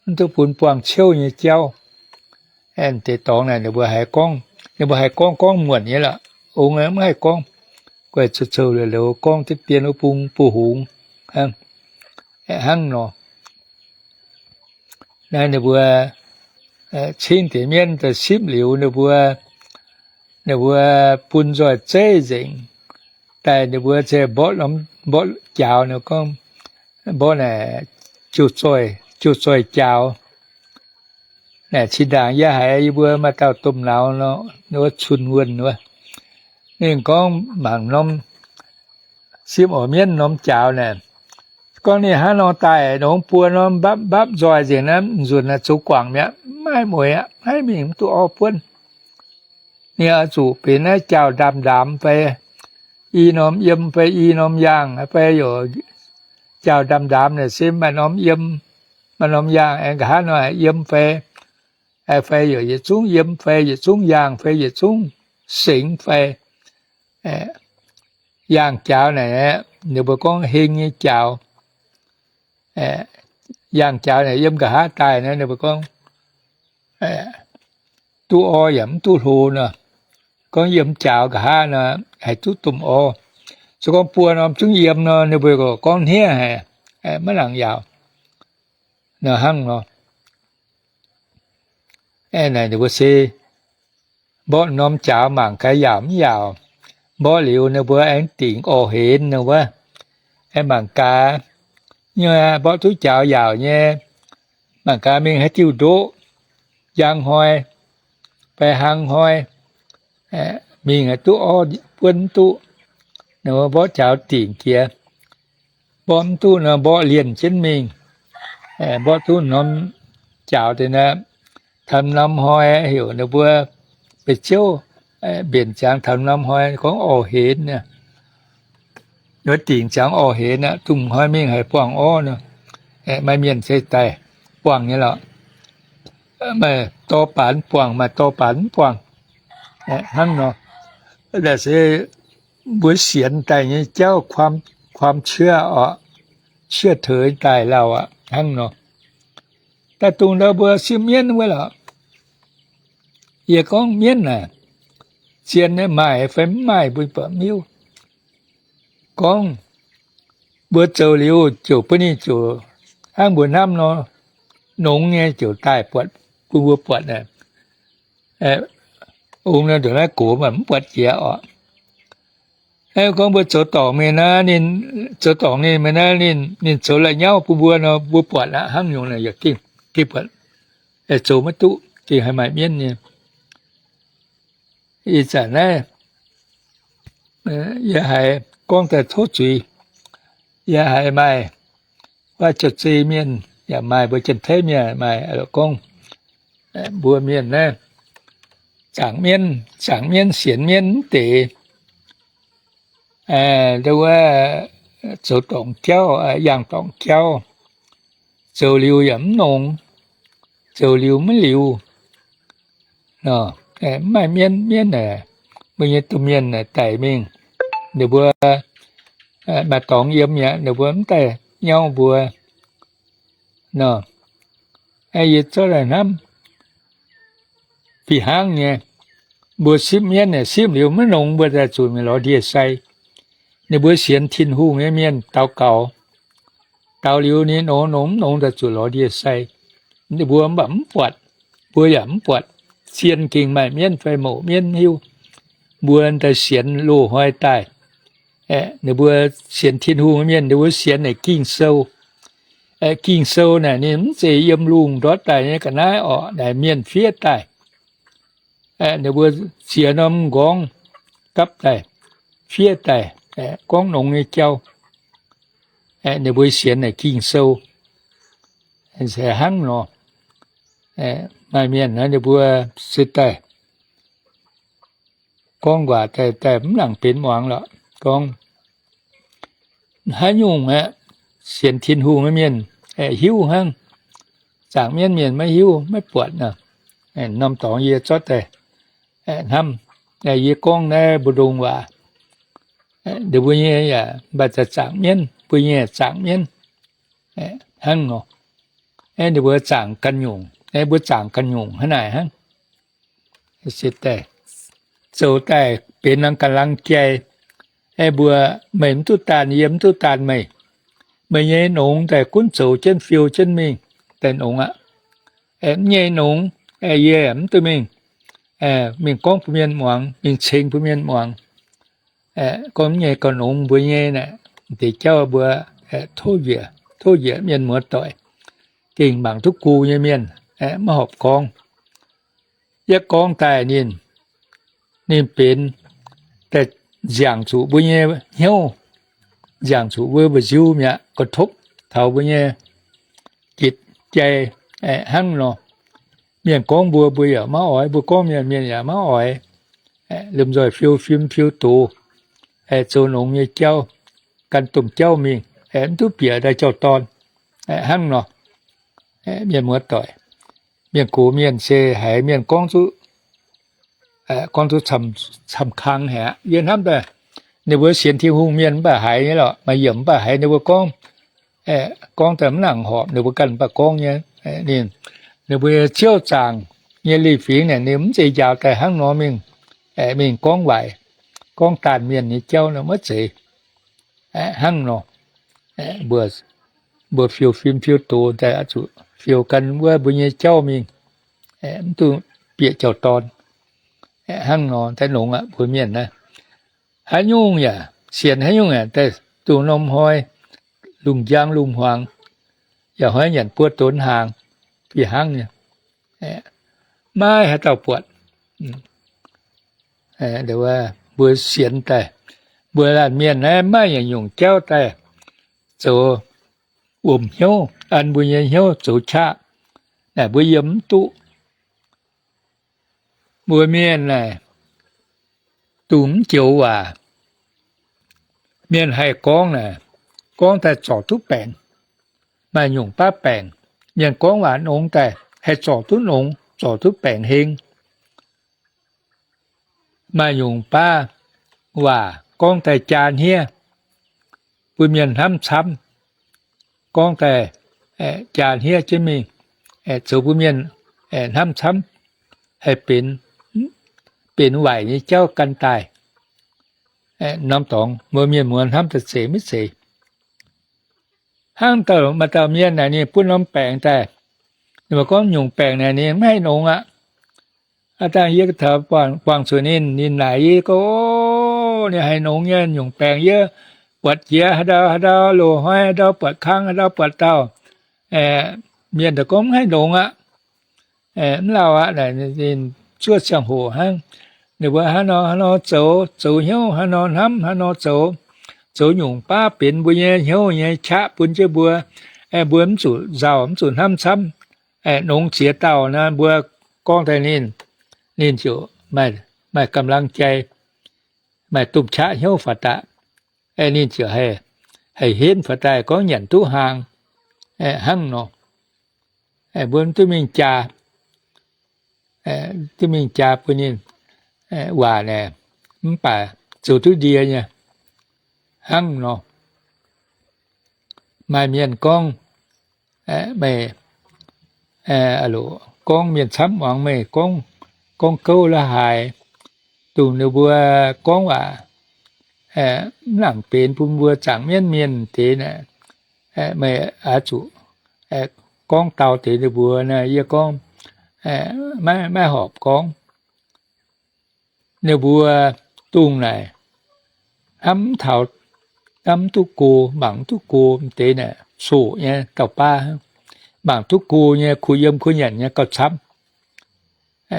mv duqv bun buangh ciouv nyei jauv. Deix dorngx naaic ninh mbuo haiz gorngv, ninh mbuo haiz gorngv gorngv muonc nyei lorqc. Ong mv haih gorngv, guaih zoux-zoux loz-loz gorngv diqv dien wuov bung buo hungx hnangv nor. Naaiv ninh mbuo cingv deix mienv daaih sipv liuz, ninh mbuo, ninh mbuo bun nzoih zeiv nzengc. Daaih ninh mbuo se mborqv, mborqv jaaux, ninh gorngv mborqv naaic jiu zoih, jiu zoih jaaux. Naaic zinh ndaangc yie haiz yie mbuo maaih dauh domh nauz nor, wuov Cun Wuonh wuov, ninh gorngv mangc norm sipv orv mienv norm jaaux naaic, gorngv ninh hnangv nor daaih nongx buo norm mbapv mbapv nzoih nzengc naaiv, nzunc naaic zoux guangc mi'aqv, maiv mueiz aqv, maiv mingh mv duqv orv buonv. Ninh oix zuqc benx naaiv jaaux ndaamv-ndaamv fai i norm yiem fai i norm yaangh fai yaac jaaux ndaamv-ndaamv naaic se maaih norm yiem, maaih norm yaangh aengx nqa'haav nor yiem fai, fai yaac yietc zungv yiem fai yietc zungv yaangh fai yietc zungv sengx fai yaangh jaaux naaic, ninh mbuo gorngv heng nyei jaaux. Yaangh jaaux naaic yiem nqa'haav daaih naaiv ninh mbuo gorngv duqv orv yaac mv duqv hlo nor. Gorngv yiem jaaux nqa'haav nor, haih duqv domh orv. Se gorngv buo norm zungv yiem nor, ninh mbuo gorngv hniev haic, maiv nangc yaauc nor hnangv nor. Aeqv, naaic ninh mbuo se mborqv norm jaaux mangc gaax yaauc mv yaauc. Mborqv liuz ninh mbuo aengx dingc orv henv ninh wuov, aengx mangc gaax, mborqv duqv jaaux yaauc nyei, mangc gaax mingh haaix diuh ndoqv, njang hnoi fai hlang hnoi, mingh duqv orv buonv mv duqv. Ninh mbuo mborqv jaaux dingc jiex, mborqv mv duqv nor mborqv lienh jienv mingh. Mborqv duqv norm jaaux deix naaiv, taux norm hnoi heuc ninh mbuo beiv ziouv mbenc ziangx taux norm hnoi gorngv orv henv. Wuov dingc ziangx orv henv aqv, dongh hnoi mingh haih buangh orv nor. Maaih mienh se daaih buangh nyei lorqc. Maaih dorh baac buangh, maaih dorh baac mv buangh. Hnangv nor, naaiv se mbuo sienx daaih nyei jauv, ความเชื่อ oc, เชื่อถือ daaih lauh aqv. Hnangv nor, daaih dongh ndau mbuo sipv mienv wuov lorqc. Yie gorngv mienv naaic, zien nyei maaih fai mv maaih mbuo buatc mv hiuv. Gorngv mbuo zoux liuz ziouc bun ninh ziouc hnangv mbuo hnamv nor, nongx nyei ziouc daaih buatc, bun mbuo buatc naaic. Ong nor ndongc naaiv gox mv buatc jiex oc. Gorngv mbuo zoux dorngc mingh naaiv, ninh zoux dorngc ninh mingh naaiv, ninh zoux la'nyauv bun mbuo nor, mbuo buatc aqv. Hnangv nyungc naaic yaac gengh buatc, zoux maiv duqv, gengh haih maaih mienv nyei. Ih zanc naaiv yie haiz gorngv daaih tov zuiz. Yie haiz maaih wuov Jauv-Zei mienh yaac maaih, mbuo Janx-Taiv mienh maaih gorngv, mbuo mienh naaiv zaangc mienv, zaangc mienv sienx mienv mv deix, wuov, zoux dorngc jauv, yangh dorngc jauv, zoux liuz yaac mv nongx, zoux liuz mv liuz. Mv maaih mienv, mienv aah, mbuo nyei domh mienh daic mingh, ninh mbuo maaih dorngx yiem mi'aqv, ninh mbuo mv daaih nyauv mbuo nor. Yie zorqv daaih hnamv fih hnangv nyei, mbuo sipv mienv aah, sipv liuz maiv nongx mbuo daaih zuqc mingh lorz ndie-sai. Ninh mbuo sienx Tin-Hungh nyei mienh daux gaux, daux liuz ninh nongx nongx mv nongx daaih zuqc lorz ndie-sai. Ninh mbuo mv baac mv buatc, mbuo yaac mv buatc. Zien gengh maaih mienv fai mouc mienv mv hiuv. Mbuo daaih sienx loz-hnoi daaih, ninh mbuo sienx Tin-Hungh nyei mienh, ninh mbuo sienx naaic Ging-Sou. Ging-Sou naaic ninh mv zeiz yiem lungh ndortv daaih nyei ga'naaiv orqc, naaic mienh fiev daaih. Ninh mbuo ziex norm m'nqorngv gapv daaih, fiev daaih, gorngv nongx nyei jauv. Ninh mbuo sienx naaic Ging-Sou se hnangv nor. Maaih mienh ninh mbuo se daaih gorngv waac daaih mv nangc benx muangx lorqc, gorngv haaix nyungc aeqv, sienx Tin-Hungh nyei mienh hiuv hnangv. Zaangc mienv mienh maiv hiuv maiv buatc nor. Norm dorngx yie zorqv daaih hnamv, yie gorngv naaiv mbu'ndongx waac, ninh mbuo nyei yaac mv baac zaangc mienv, mbuo nyei zaangc mienv hnangv nor. Ninh mbuo zaangc ganh nyungc, mbuo zaangc ganh nyungc hnangv naaic hnangv. Zoux daaih benx norm ga'lang jai. Mbuo, meih mv duqv daanh, yie mv duqv daanh meih. Meih nyei nongx daaih gunv zoux jienv fiou jienv mingh daaih nongx aqv. Mv nyei nongx, yie mv duqv mingh, mingh gorngv bun mienh muangx, mingh ceng bun mienh muangx. Gorngv mv nyei gauh nongx mbuo nyei naaic, deix jauv mbuo tov njiec, tov njiec mienh muoz-doic. Gengh mangc duqv go nyei mienh maiv horpc gorngv. Yie gorngv daaih ninh, ninh benx daaih nziangc zuqc mbuo nyei hnyouv, nziangc zuqc mbuo mba'nziu mi'aqv, ga'topv taux mbuo nyei jitc jai hnangv nor. Mienh gorngv mbuo, mbuo yaac maiv oix, mbuo gorngv mienh, mienh yaac maiv oix. Lomh nzoih fiou fim fiou doz, zoux nongx nyei jauv, gan domh jauv mingh, mv duqv bieqc daaih jauv-dorn hnangv nor. Mienh muoz-doic, mienh gox mienh se haiz mienh gorngv zuqc, gorngv zuqc camv-kang haic aqv. Yie hnamv daaih, ninh mbuo sienx Tin-Hungh mienh mv baac haiz nyei lorqc, maaih yiemc mv baac haiz ninh mbuo gorngv, gorngv daaih mv nangc horpc, ninh mbuo ganh mv baac gorngv nyei. Ninh, ninh mbuo nyei ziouv zaangc nyei leiz-fingx naaic, ninh mv zeiz njaaux daaih hnangv nor mingh, mingh gorngv waaic, gorngv daanh mienh nyei jauv nor maiv zeiz hnangv nor. Mbuo, mbuo fiou fim fiou doz daaih zuqc fiou gan wuov mbuo nyei jauv mingh, mv duqv bieqc jauv-dorn hnangv nor daaih nongx aqv mbuo mienh naaiv. Haaix nyungc yaac sienx, haaix nyungc yaac daaih dongh norm hnoi lungh njang lungh hmuangx, yaac hnoi nyanc buo donx hnaangx fih hnangv nyei. Maiv haaix dauh buatc. Mbuo sienx daaih, mbuo laanh mienh naaiv maiv maaih yietc nyungc jauv daaih zoux wuom hnyouv an mbuo nyei hnyouv zoux qaqv. Naaic mbuo yiem mv duqv. Mbuo mienh naaic dungx mv joux waac. Mienh haih gorngv naaic, gorngv daaih zorc duqv baengc. Maaih nyungc baav baengc, mienh gorngv waac nongx daaih haih zorc duqv nongx, zorc duqv baengc heng. Maaih nyungc baav waac gorngv daaih jaa hniev, bun mienh hnamv camv. Gorngv daaih jaa hniev jienv mingh, zoux bun mienh hnamv camv, haih benx, benx waaic nyei jauv gan daaih. Norm dorngx mbuo mienh muoz hnamv daaih zeiz maiv zeiz. Hnangv dauh, maaih dauh mienh naaic ninh bun norm baengc daaih, ninh mbuo gorngv nyungc baengc naaic ninh mv haih nongx aqv. Aav dangh yie taux buangh zuqc ninh, ninh naaic yie gorngv, o, ninh haih nongx nyei nyungc baengc yie buatc jiex haaix ndau haaix ndau loz-hnoi haaix ndau buatc kangv haaix ndau buatc dauh. Mienh daaih gorngv mv haih nongx aqv. Mv lauh aqv, ninh zuov ziangh hoc hnangv. Ninh mbuo hnangv nor hnangv nor zoux, zoux hnyouv hnangv nor hnamv hnangv nor zoux, zoux nyungc baav benx mbuo nyei hnyouv nyei qaqv bun jienv mbuo. Mbuo mv zuqc nzauh, mv zuqc hnamv camv. Nongx ziex dauh nor, mbuo gorngv daaih ninh, ninh ziouc maaih, maaih กำลังใจ, maaih domh qaqv hnyouv faaux daaih, ninh ziouc haih, haih henv faaux daaih gorngv nyanc duqv hlang, hnangv nor. Mbuo mv duqv mingh jaa, duqv mingh jaa bun ninh waac naaic, mv baac zoux duqv ndie nyei, hnangv nor. Maaih mienh gorngv, meih, gorngv mienh camv muangx meih gorngv, gorngv gouv la'haaix, dongh ninh mbuo gorngv waac mv nangc benx bun mbuo zaangc mienv mienh deix naaic, meih oix zuqc gorngv dau deix ninh mbuo naaic. Yie gorngv, maiv, maiv horpc gorngv. Ninh mbuo dongh naaic hnamv taux, hnamv duqv go, mangc duqv go deix naaic, soqc nyei dauh baav, mangc duqv go nyei, kuh yiem kuh nyanc nyei gauh camv.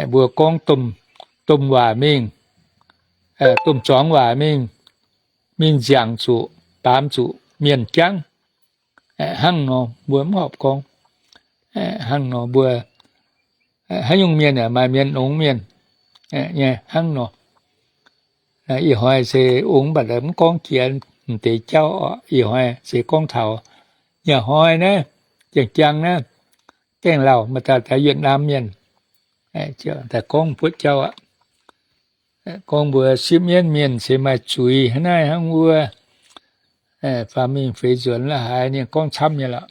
Mbuo gorngv domh, domh waac mingh, domh zuangx waac mingh, mingh nziangc zuqc, baamz zuqc mienh jangv, hnangv nor mbuo mv horpc gorngv. Hnangv nor mbuo, haaix nyungc mienh yaac maaih mienh nongx mienh nyei, hnangv nor. Ih hnoi se ong mv baac mv gorngv jiex m'deix jauv oc. Ih hnoi se gorngv taux nyaah hnoi naaiv, jang-jang naaiv, gaengh lauh maaih dauh Việt Nam mienh daaih gorngv buoqv jauv aqv. Gorngv mbuo sipv mienv mienh se maaih zuiz hnangv naaiv hnangv wuov, faaux mingh feix nzuonx la'haaix, ninh gorngv camv nyei lorqc.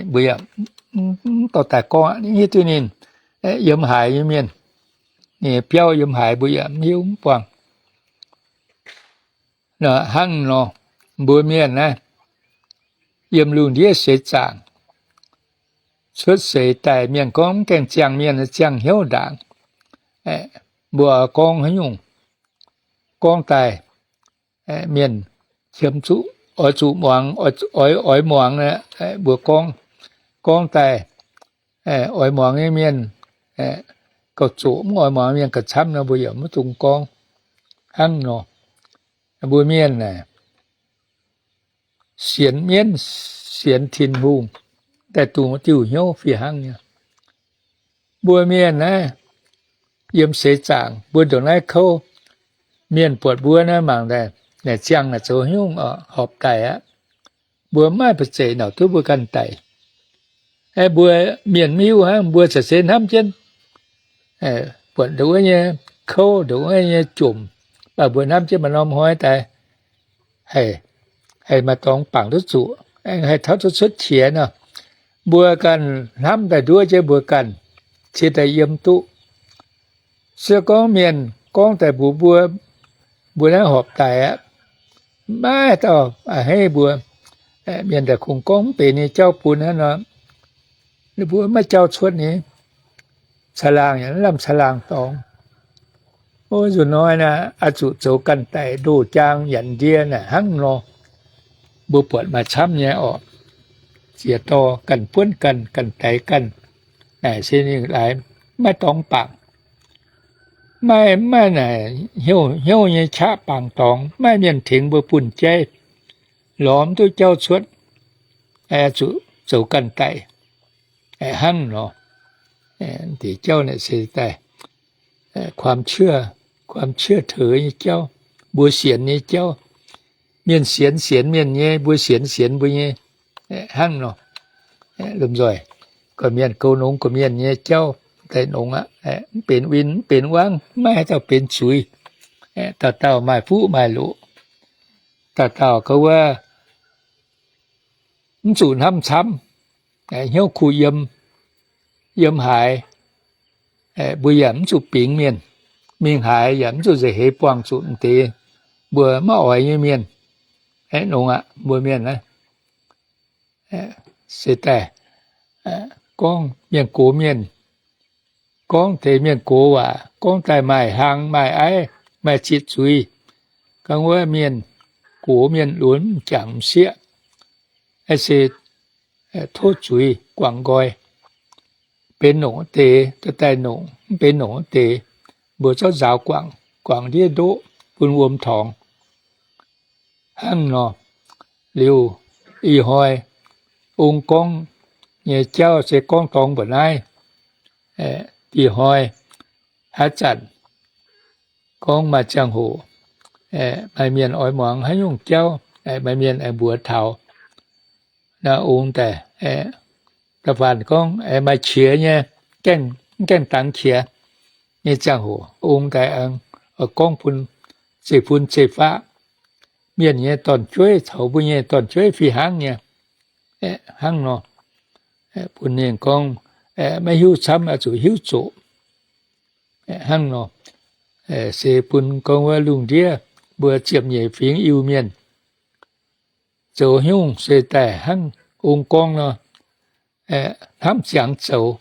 Mbuo yaac mv dorh daaih gorngv aqv. Hiuv duqv ninh yiem haaix nyei mienh, ninh biauv yiem haaix mbuo yaac mv hiuv mv buangh. Hnangv nor, mbuo mienh naaiv yiem lungh ndiev seix zaangc cuotv seix daaih, mienh gorngv mv gaengh ziangh mienh, ziangh hnyouv ndaangc. Mbuo gorngv haaix nyungc, gorngv daaih mienh qiemx zuqc, oix zuqc muangx, oix, oix muangx, mbuo gorngv, gorngv daaih oix muangx nyei mienh gauh zoqc, mv oix muangx mienh gauh camv nor, mbuo yaac maiv dungx gorngv. Hnangv nor, mbuo mienh naaic sienx mienv, sienx Tin-Hungh, daaih dungx diuh hnyouv fih hnangv nyei. Mbuo mienh naaiv yiem seix zaangc, mbuo ndongc naaiv kouv, mienh buatc mbuo naaiv mangc daaih, naaic ziangh naaic zoux haaix nyungc horpc daic aqv. Mbuo maiv maaih ba'zeic nauc duqv mbuo ganh daic. Mbuo mienh mv hiuv hnangv, mbuo za'gengh hnamv jienv buatc ndongc wuov nyei kouv, ndongc wuov nyei jomc, mv baac mbuo hnamv jienv maaih norm hnoi daaih haih, haih maaih dorngx bangc duqv zuqc, haih tauv duqv cuotv qiex nor. Mbuo ganh hnamv daaih nduov jienv mbuo ganh, cingx daaih yiem duqv. Se gorngv mienh gorngv daaih mbuox mbuo, mbuo naaiv horpc daic aqv, maiv dauh a'hneiv mbuo. Mienh daaih kungx gorngv mv benx nyei jauv bun hnangv nor, ninh mbuo maiv jauv cuotv nyei. Caangh laangh yaac mv lamh caangh laangh dorngx. O, nzunc hnoi naaic oix zuqc zoux ganh daic ndoh jaang nyanc ndie naaic hnangv nor, mbuo buatc maaih camv nyei orqc. Ziex dorh ganh buonv ganh, ganh daix ganh, naaic se ninh laaix maiv dorngx bangc. Maiv, maiv naaic hnyouv, hnyouv nyei qaqv bangc dorngx, maiv mienh tengx mbuo bunh jaiv, lorz mv duqv jauv cuotv, zuqc zoux ganh daic hnangv nor. Deix jauv naaic se daaih ความเชื่อ, ความเชื่อถือ nyei jauv, mbuo sienx nyei jauv. Mienh sienx sienx mienh nyei, mbuo sienx sienx mbuo nyei, hnangv nor. Lomh nzoih gorqv-mienh goux nongx gorqv-mienh nyei jauv daaih nongx aqv. Mv benx win mv benx wangv, maiv haaix dauh benx zuiz. Dauh dauh maaih fuqv maaih loqc. Dauh dauh gorngv wuov mv zuqc hnamv camv, hnyouv kuh yiem, yiem haaix, mbuo yaac mv zuqc bingx mienh. Mingh haaix yaac mv zuqc nza'heix buangh zuqc m'deix mbuo maiv oix nyei mienh. Nongx aqv, mbuo mienh naaiv se daaih gorngv mienh gox mienh, gorngv deix mienh gox waac, gorngv daaih maaih hlang maaih aiv, maaih zieqc zuiz. Gorngv wuov mienh gox mienh lunx m'jangc m'sieqv, se tov zuiz guangc nqoi. Benx nongc wuov deix daaih nongc, mv benx nongc wuov deix mbuo zorqv nzaaux guangc, guangc ndiev ndoqv bun wuom torngx. Hnangv nor, liuz ih hnoi ong gorngv nyei jauv se gorngv dorngx mbuoqc naaiv. Ih hnoi Haaix zanc gorngv maaih ziangh hoc, maaih mienh oix muangx haaix nyungc jauv, maaih mienh aengx mbuox taux, naaiv ong daaih, da'faanh gorngv maaih qiex nyei, mv gaengh dangx qiex nyei ziangh hoc, ong daaih aengx gorngv bun zeiv-fun zeiv-faqv, mienh nyei dorn-jueiv caux mbuo nyei dorn-jueiv fih hnangv nyei. Hnangv nor, bun ninh gorngv maiv hiuv camv, oix zuqc hiuv zoqc. Hnangv nor, se bun gorngv wuov lungh ndiev mbuo ziepc nyeic fingx Iu-Mienh zoux nyungc se daaih hnangv ong gorngv nor, hnamv ziangx zoux.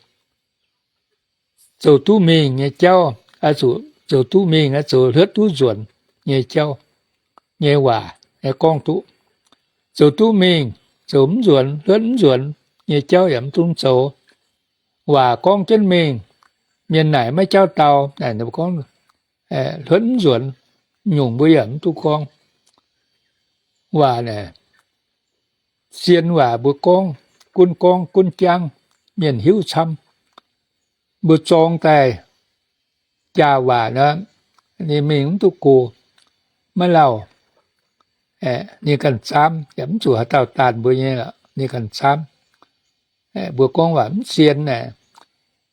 Zoux duqv mingh nyei jauv, oix zuqc zoux duqv mingh, oix zuqc hluotv duqv nzuonx nyei jauv, nyei waac gorngv duqv. Zoux duqv mingh, zoux mv nzuonx, hluotv mv nzuonx nyei jauv yaac mv dungx zoux. Waac gorngv jienv mingh, mienh naaic maiv jauv dau, naaic gorngv hluotv mv nzuonx, nyungc mbuo yaac mv dungx gorngv. Waac naaic, zien waac mbuo gorngv, gunv gorngv gunv jangv, mienh hiuv camv. Mbuo zorng daaih jaax waac nor, ninh mingh mv duqv go, maiv lauh. Ninh ganh zaamv, yaac mv zuqc haaix dauh daanh mbuo nyei, ninh ganh zaamv. Mbuo gorngv waac mv zien naaic,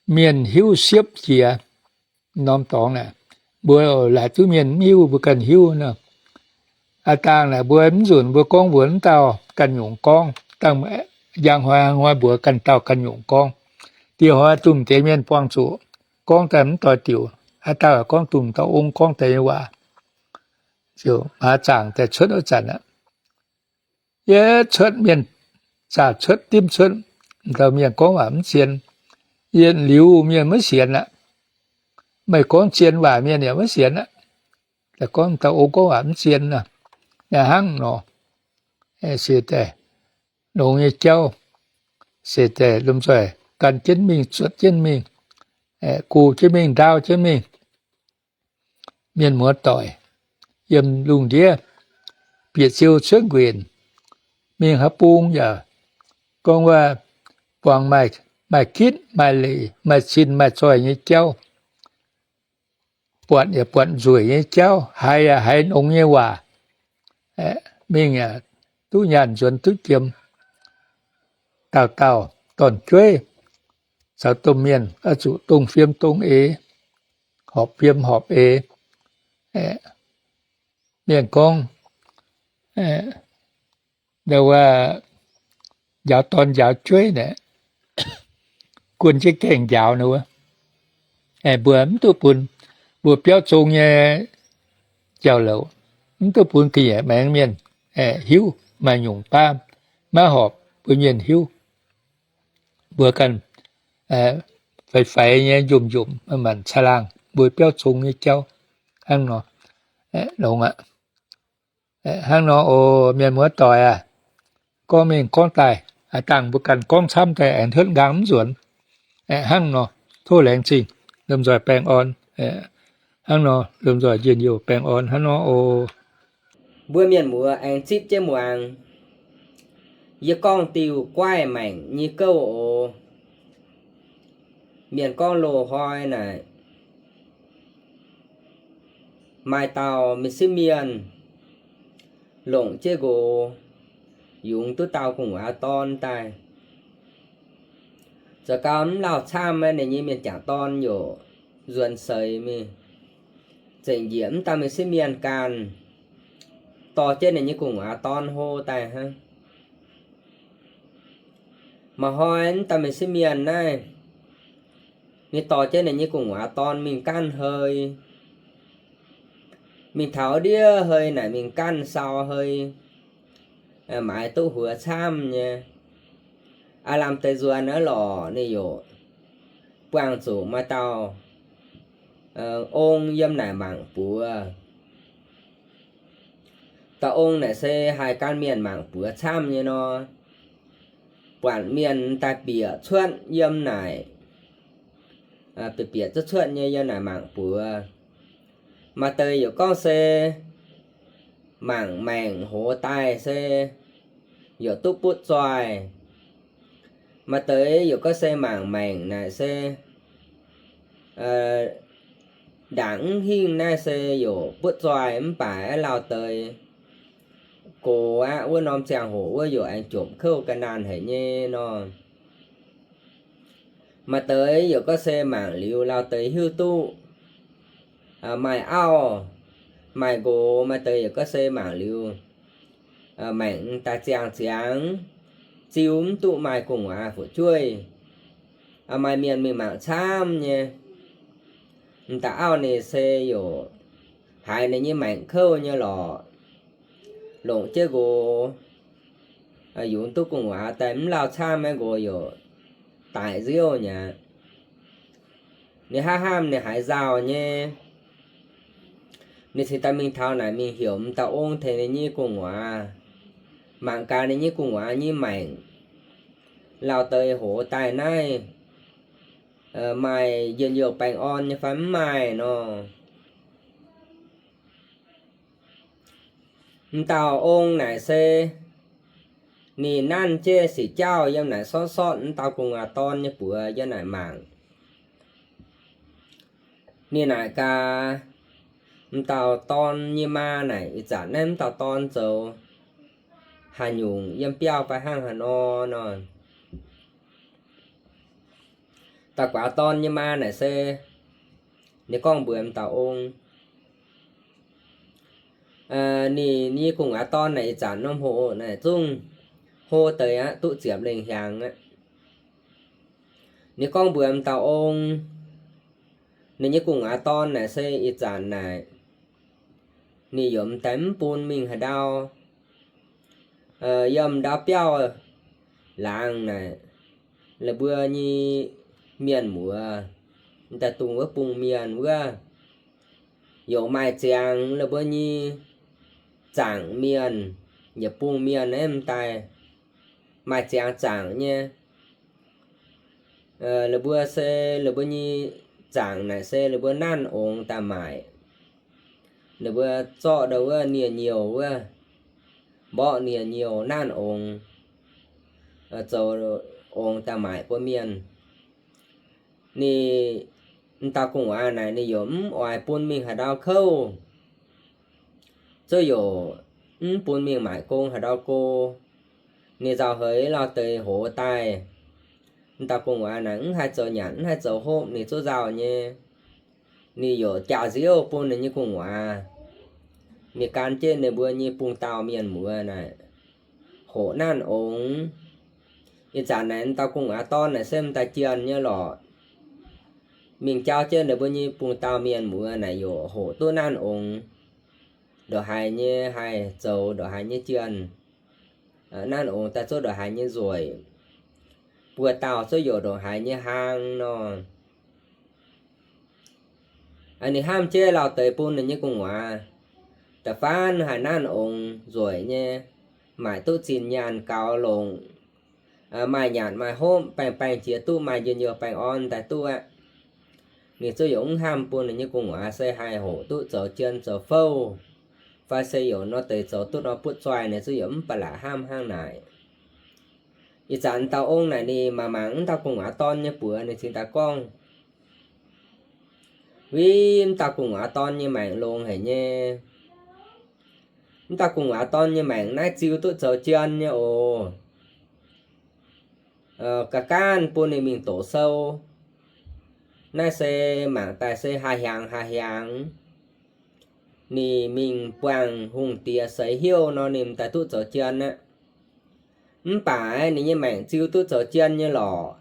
mienh hiuv siepv jiex. Norm dorngx naaic, mbuo laaic duqv mienh mv hiuv, mbuo ganh hiuv nor. Aav dangh naaic mbuo mv nzunc mbuo gorngv mbuox mv dauh ganh nyungc gorngv, dangh njang hnoi hnoi mbuox ganh dauh ganh nyungc gorngv. Dieh hnoi dunh deix mienh buangh zuqc gorngv daaih mv doix diuc, haaix dauh gorngv dunh dauh ong gorngv deix nyei waac, ziouc hmaaz zaangc daaih cuotv wuov zanc aqv. Yie cuotv mienh, zaah cuotv dimv cuotv, dauh mienh gorngv waac mv zien, yie liuz mienh maiv sienx aqv. Meih gorngv zien waac mienh yaac maiv sienx aqv. Gorngv dauh ong gorngv waac mv zien nor, hnangv nor, se daaih longx nyei jauv, se daaih lomh nzoih gan jienv mingh, zuotc jienv mingh, gu jienv mingh, ndaauv jienv mingh. Mienh muoz doic yiem lungh ndiev bieqc siou cuotv nquenc, mingh haaix bung yaac gorngv wuov buangh maaih gitv maaih leiz maaih cin maaih zoih nyei jauv, buatc yaac buatc nzueic nyei jauv, haiz yaac haiz nongx nyei waac, mingh yaac duqv nyaanh nzuonx duqv jiem. Dauh dauh dorn-jueiv caux domh mienh oix zuqc dongh fiem dongh eix, horpc fiem horpc eix. Mienh gorngv, njaaux dorn njaaux jueiv naaic, guon jienv gaengh njaaux ninh wuov. Mbuo mv duqv bun, mbuo biauv zong nyei jauv-louc, mv duqv bun ga'nyiec maengx mienh hiuv maaih nyungc baav maiv horpc bun mienh hiuv. Mbuo ganh faix-faix nyei, njomc-njomc, manc-manc caangh laangh, mbuo biauv zong nyei jauv hnangv nor, longx aqv. Hnangv nor oc, mienh muoz doic aac, gorngv mingh gorngv daaih, aav dangh mbuo ganh gorngv camv daaih aengx hluotv nqaang mv nzuonx. Hnangv nor, tov laengz zingh lomh nzoih baengh orn. Hnangv nor, lomh nzoih njien-youh baengh orn hnangv nor oc. Mbuo mienh muoz aengx zipv jienv muangx. Yie gorngv diuh guaih maengc nyei gouv oc. Mienh gorngv loz-hnoi naaic, maaih dauh mienh sieqv mienh longc jienv nqox yungz duqv dauh gu'nguaaz dorn daaih. Zoux gau mv lauh camv, ninh nyei mienh jangc dorn yaac nzuonx seix mingh, zengc njiec mv dauh mienh sieqv mienh ganh dorh jienv ninh nyei gu'nguaaz dorn hlo daaih hnangv. Maaih hnoi mv dauh mienh sieqv mienh naaiv, ninh dorh jienv ninh nyei gu'nguaaz dorn mingh ganh hei, mingh taux ndiev hei naaic mingh ganh sau hei, maaiz duqv huox camv nyei. Aav lamh deix nzuonx aqv lorqc, ninh yaac buangh zuqc maaih dauh ong yiem naaic mangc buoz. Dauh ong naaic se haih gan mienh mangc buoz camv nyei nor, buatc mienh daaih bieqc cuotv yiem naaic, bieqc bieqc cuotv cuotv nyei yiem naaic mangc buoz. Maaih deix yaac gorngv se mangc maengc hoz daaih se yaac duqv butv zoih. Maaih deix yaac gorngv se mangc maengc naaic se Ndaangc mv hingh naaiv se yaac butv zoih mv baac aeqv, lauh deix gox aqv, wuov norm ziangh hoc wuov yaac aengx jomc kouv ga'naanh haic nyei nor. Maaih deix yaac gorngv se mangc liuz lauh deix hiuv duqv maaih auv maaih nqox, maaih deix yaac gorngv se mangc liuz maengc daaih ziangh ziangx, ziu mv duqv maaih gu'nguaaz fu'jueiv. Maaih mienh mingh mangc camv nyei, m'daaih auv ninh se yaac haiz ninh nyei maengc kouv nyei lorqc, longc jienv nqox yungz duqv gu'nguaaz daaih mv lauh camv, maiv nqox yaac daic nziouv nyei aqv. Ninh hnamv hnamv ninh haiz nzauh nyei, ninh cingx daaih mingh taux naaic mingh heuc m'dauh ong tengx ninh nyei gu'nguaaz mangc gaax ninh nyei gu'nguaaz nyei maengc lauh deix hoz daaih naaiv maaih njien-youh baengh orn nyei fai mv maaih nor. M'dauh ong naaic se ninh nanv jienv sic jauv yiem naaic sortv-sortv m'dauh gu'nguaaz dorn nyei buoz yiem naaic mangc. Ninh naaic gaax, m'dauh dorn nyei maa naaic, ih zanc naaiv m'dauh dorn zoux haaix nyungc yiem biauv fai hnangv haaix nor nor. Dauh guaax dorn nyei maa naaic se ninh gorngv mbuox m'dauh ong, ninh nyei gu'nguaaz dorn naaic ih zanc norm hoc naaic zungv hlo deix aqv, duqv ziepc lengh hiaangx aqv. Ninh gorngv mbuox m'dauh ong, ninh nyei gu'nguaaz dorn naaic se ih zanc naaic ninh yaac m'daaih mv bun mingh haaix ndau, yiem ndau biauv laangz naaic, la'mbuo nyei mienh muoz m'daaih dungh wuov bung mienh wuov, yaac maaih ziangx la'mbuo nyei zaangc mienh, yietc bung mienh aeqv, m'daaih maaih ziangx zaangc nyei. La'mbuo se la'mbuo nyei zaangc naaic se la'mbuo nanv ongx daaih maaic. La'mbuo zorqv ndau wuov nie-nyouz wuov, mborqv nie-nyouz nanv ongx, zoux ongx daaih maaic bun mienh. Ninh m'dauh gu'nguaaz naaic ninh yaac mv oix bun mingh haaix ndau kouv, zuov yaac mv bun mingh maaic gong haaix ndau go. Ninh nzauh heix lauh deix hoz daaih, m'dauh gu'nguaaz naaic mv haih zoux nyanc mv haih zoux hopv, ninh zuov nzauh nyei. Ninh yaac jaax nziouv bun ninh nyei gu'nguaaz. Ninh gan jienv ninh mbuo nyei bung dauh mienh muoz naaic hoqc nanv ongx. Ih zanc naaic m'dauh gu'nguaaz dorn naaic se m'daaih jienh nyei lorqc. Mingh jauv jienv ninh mbuo nyei bung dauh mienh muoz naaic yaac hoqc duqv nanv ongx, ndongc haaix nyei haih zoux ndongc haaix nyei jienh. Nanv ongx daaih zuov ndongc haaix nyei nzueic, buo dauh zuov youc ndongc haaix nyei hlang nor. Ninh hnamv jienv lauh deix bun ninh nyei gu'nguaaz, da'faanh haih nanv ongx nzueic nyei, maaic duqv zinh nyaanh gaux longc, maaih nyanc maaih hopv, baengh baengh jiex duqv maaih njien-youh baengh orn daaih duqv aqv. Ninh zuov youc mv hnamv bun ninh nyei gu'nguaaz se haih hoqc duqv zoux jien zoux fouv, fai se youc nor deix zoux duqv nor butv zoih, ninh zuov youc mv baac laaix hnamv hnangv naaic. Ih zanc dauh ong naaic ninh mangc mangc mv dauh gu'nguaaz dorn nyei buoz, ninh cingx daaih gorngv, Uix, mv dauh gu'nguaaz dorn nyei maengc longx haic nyei. Mv dauh gu'nguaaz dorn nyei maengc naaiv ziu duqv zoux jien nyei oc. Ga'gaanv bun ninh mingh doqc sou. Naaiv se mangc daaih se haih hiaangx haih hiaangx. Ninh mingh buangh hungh diex seix hnyouv nor, ninh m'daaih duqv zoux jien aqv. Mv baac ninh nyei maengc ziu duqv zoux jien nyei lorqc.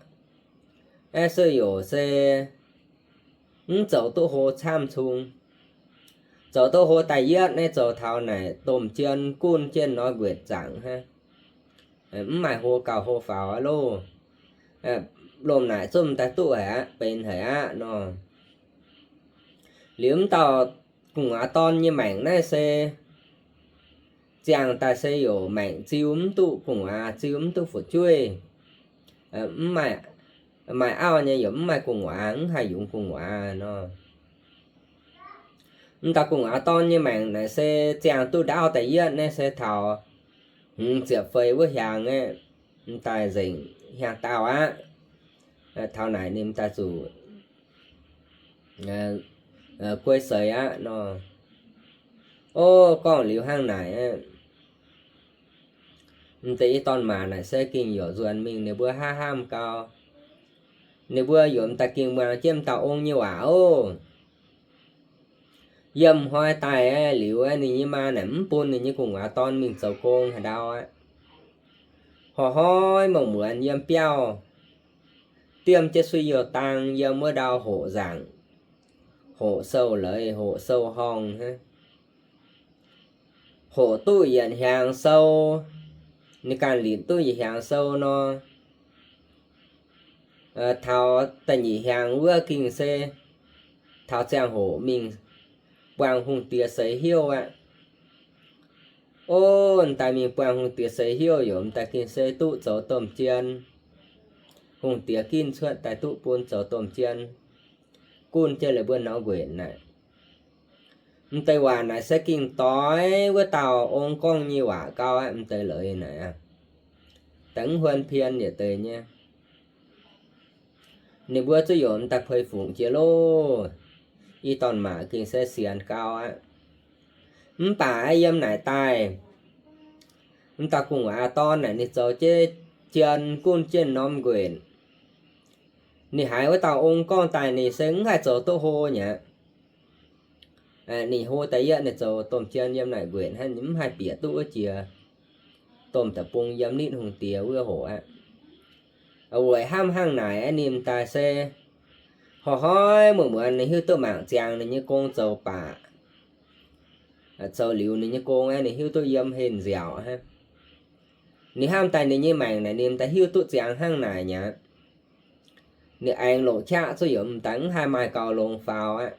Naaiv se yaac se mv zoux duqv hlo camv cung. Zoux duqv hlo da'yietv naaiv zoux taux naaic domh jien gunv jienv nor nquetc zaangc hnangv. Mv maaih hlo gauh hlo faaux aqv loh. Lomh naaic zungv m'daaih duqv haic aqv, benx haic aqv nor. Liuz mv dauh gu'nguaaz dorn nyei maengc naaiv se ziangh daaih se yaac maengc ziu mv duqv gu'nguaaz, ziu mv duqv fu'jueiv. Mv maaih, maaih auv nyei yaac mv maaih gu'nguaaz, mv haih yungz gu'nguaaz nor. Mv dauh gu'nguaaz dorn nyei maengc naaic se ziangh duqv ndaauv da'yietv naaiv se taux hmz ziepc feix wuov hiaangx aeqv, m'daaih nzengc hiaangx daauh aqv. Taux naaic ninh m'daaih zuqc guei seix aqv nor. Ov, gorngv liuz hnangv naaic aqv, m'deix i dorn maac naaic se gengh youc nzuonx mingh ninh mbuo haav hnamv gau. Ninh mbuo youc m'daaih gengh muangx jienv m'dauh ong nyei waac ov. Yiem hnoi daaih aeqv, liuz aeqv, ninh nyei maa naaic mv bun ninh nyei gu'nguaaz dorn mingh zoux gong haaix ndau aqv. Hnoi-hnoi mongh muonz yiem biauv diemv jienv suiv-youh dang yiem wuov ndau hoqc nzaangc, hoqc sou-leiz, hoqc sou-horngh hnangv. Hoqc duqv yietc hnyangx sou, ninh ganh linc duqv yietc hnyangx sou nor, taux da'nyeic hnyangx wuov gengh se taux ziangh hoc mingh buangh hungh diex seix hnyouv aqv. Ov, m'daaih mingh buangh hungh diex seix hnyouv youc m'daaih gengh se duqv zoux domh jien. Hungh diex ginv cuotv daaih duqv bun zoux domh jien, gunv jienv leiz mbuo norm nquenc naaic. M'deix waac naaic se gengh doix wuov dauh ong gorngv nyei waac gau aqv. M'deix leiz naaic aqv, da'mv huon pien yietc deix nyei. Ninh mbuo zuqc youc m'daaih puix fungc jiex loh. I dorn maac gengh se sienx gau aqv. Mv baac aeqv, yiem naaic daaih, m'dauh gu'nguaaz dorn naaic ninh zoux jienv jien gunv jienv norm nquenc. Ninh haiz wuov dauh ong gorngv daaih ninh se mv haih zoux duqv hlo nyei aqv. Ninh hlo da'yietv ninh zoux domh jien yiem naaic nquenc hnangv, ninh mv haih bieqc duqv wuov jiex domh deic-bung yiem nitv hungh diex wuov hoc aqv. Weic hnamv hnangv naaic aeqv, ninh m'daaih se hnoi-hnoi muonz-muonz ninh hiuv duqv mangc ziangx ninh nyei gong zoux baac zoux liuz ninh nyei gong aeqv, ninh hiuv duqv yiem heh nziaauc hnangv. Ninh hnamv daaih ninh nyei maengc naaic ninh m'daaih hiuv duqv ziangx hnangv naaic nyei aqv. Ninh aengx longc qaqv zuqv youc m'daaih mv haih maaih gaux longx faaux aqv.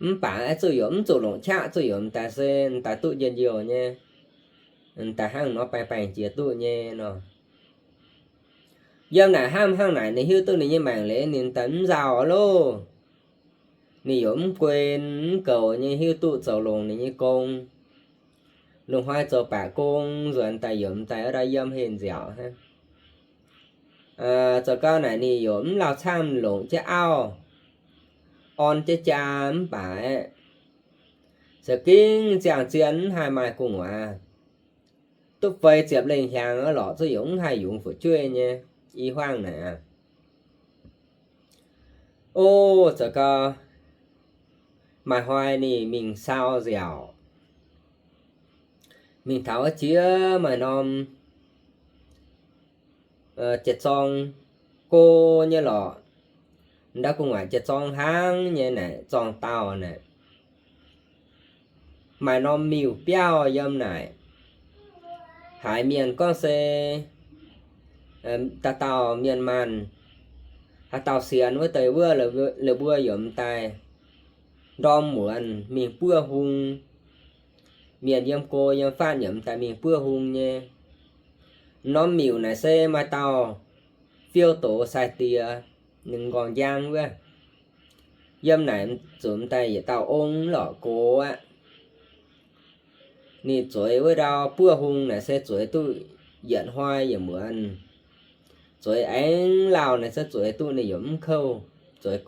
Mv baac aeqv, zuqv youc mv zuqc longc qaqv zuqv youc m'daaih se m'daaih duqv njien-youh nyei. M'daaih hnangv nor baengh baengh jiex duqv nyei nor. Yiem naaic hnamv hnangv naaic ninh hiuv duqv ninh nyei maengc leiz ninh m'daaih mv nzauh loh. Ninh youc mv guen mv goux nyei hiuv duqv zoux longx ninh nyei gong. Lungh hnoi zoux baeqc gong nzuonx daaih youc m'daaih wuov ndau yiem heh nziaauc hnangv. Zoux gau naaic ninh youc mv lauh camv longc jienv auv, orn jienv jaa mv baac aeqv, za'gengh ziangh zien mv haih maaih gu'nguaaz. Duqv feix ziepc lengh hnyangx lorqc zuqv youc mv haih yungz fu'jueiv nyei. I hmuangv naaic aqv. O, zoux gau, maaih hnoi ninh mingh sau nziaauc, mingh taux wuov jiex maaih norm jiex zorng go nyei lorqc. Ndau gu'nguaaic jiex zorng hnangv nyei naaic, zorng dauh naaic, maaih norm miuc-biauv yiem naaic. Haiz mienh gorngv se dauh dauh mienh maanh, haaix dauh sienx wuov deix wuov, la'buo yiem m'daaih ndorm muonz mingh buov hung. Mienh yiem go yiem fatv yiem m'daaih mingh buov hung nyei. Norm miuc naaic se maaih dauh fiou doz sai-diex, ninh m'nqorngv njang wuov. Yiem naaic zuqc m'daaih yietc dauh ong lorqc gox aqv. Ninh zueiz wuov ndau buov hung naaic se zueiz duqv yietc hnoi yietc muonz. Zueiz aengx lauh naaic se zueiz duqv ninh yaac mv kouv. Zueiz,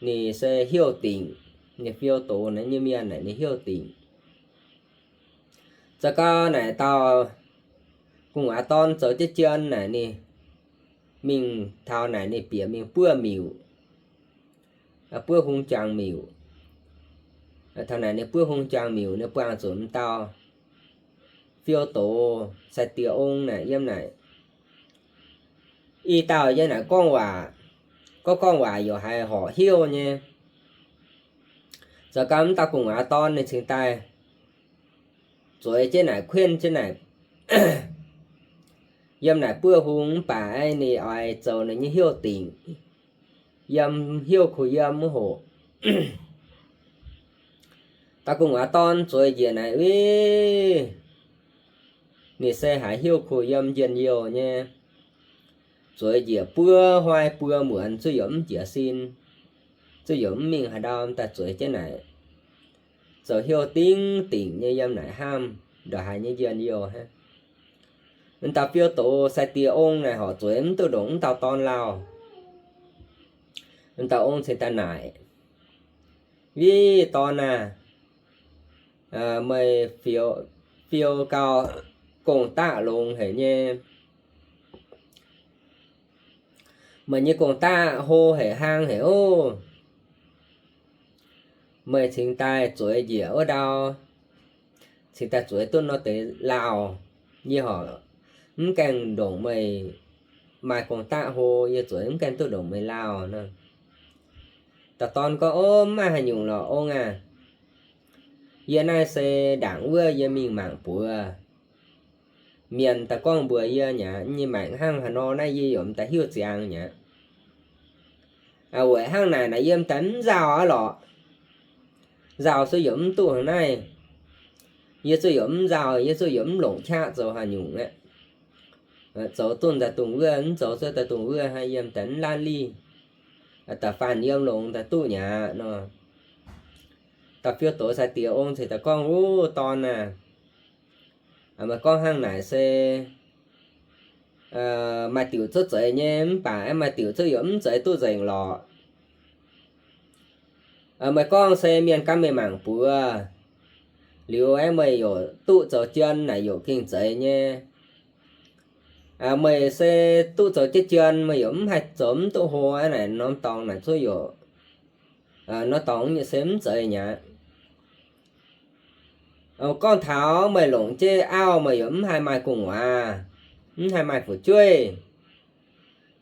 ninh se heuc dingc, ninh fiou doz naaiv nyei mienh naaic ninh heuc dingc. Zoux gau naaic dauh gu'nguaaz dorn zoux jienv jien naaic ninh mingh taux naaic ninh bieqc mingh buov miuc, buov hung jangx miuc. Taux naaic ninh buov hung jangx miuc ninh buangh zuqc m'dauh fiou doz sai-diex ong naaic yiem naaic. I dauh yiem naaic gorngv waac, gorngv gorngv waac yaac haiz horpc heuc nyei. Zoux gau m'dauh gu'nguaaz dorn ninh cingx daaih zueiz jienv naaic, kuinv jienv naaic, yiem naaic buov hung mv baac ninh oix zoux ninh nyei heuc dingc, yiem heuc kuh yiem wuov hoc. Dauh gu'nguaaz dorn zueiz njiec naaic, ninh se haiz heuc kuh yiem njien-youh nyei. Zueiz njiec buo hnoi buo muonz zuqc yaac mv jiez sin, zuqc yaac mv mingh haaix ndau daaih zueiz jienv naaic, zoux heuc dingc dingc nyei yiem naaic hnamv ndongc haaix nyei njien-youh hnangv. M'dauh fiou doz sai-diex ong naaic horpc zueiz mv duqv ndongc m'dauh dorn lauh. M'dauh ong cingx daaih naaic, Ih dorn aah, meih fiou gau gong-daqv longx haic nyei. Meih nyei gong-daqv hlo haic, hlang haic oc. Meih cingx daaih zueiz njiec wuov ndau, cingx daaih zueiz duqv nor deix lauh. Yie horc mv gaengh ndongc meih maaih gong-daqv hlo, yie zueiz mv gaengh duqv ndongc meih lauh nor. Dauh dorn gorngv, Ov, mv maaih haaix nyungc lorqc, ong aah. Yie naaiv se ndaangc wuov yie mingh mangc buoz. Mienh daaih gorngv mbuox yie nyei, nyei maengc hnangv haaix nor naaiv yie yaac mv daaih hiuv ziangx nyei. Weic hnangv naaic naaic yie mv daaih mv nzauh aqv lorqc. Nzauh se yaac mv duqv hnangv naaiv. Yie zuqc yaac mv nzauh, yie zuqc yaac mv longc qaqv zoux haaix nyungc aqv. Zoux duqv daaih dongh wuov, mv zoux zuqv daaih dongh wuov, hnangv yie mv daaih mv laanh lih. Da'faanh yiem longx daaih duqv nyei aqv nor. Dauh fiou doz sai-diex ong ceix daaih gorngv, Wuov dorn aah, meih gorngv hnangv naaic se maaih diuc zuqv zeix nyei, mv baac aeqv, maaih diuc zuqv yaac mv zeix duqv nzengc lorqc. Meih gorngv se mienh gaamv meih mangc buoz liuz aeqv, meih yaac duqv zoux jien naaic yaac gengh zeix nyei. Meih se duqv zoux jienv jien, meih yaac mv haih zoux mv duqv hlo aqv naaic, norm dorngx naaic zuqv yaac, norm dorngx se mv zeix nyei aqv. Gorngv taux meih longc jienv auv, meih yaac mv haih maaih gu'nguaaz, mv haih maaih fu'jueiv.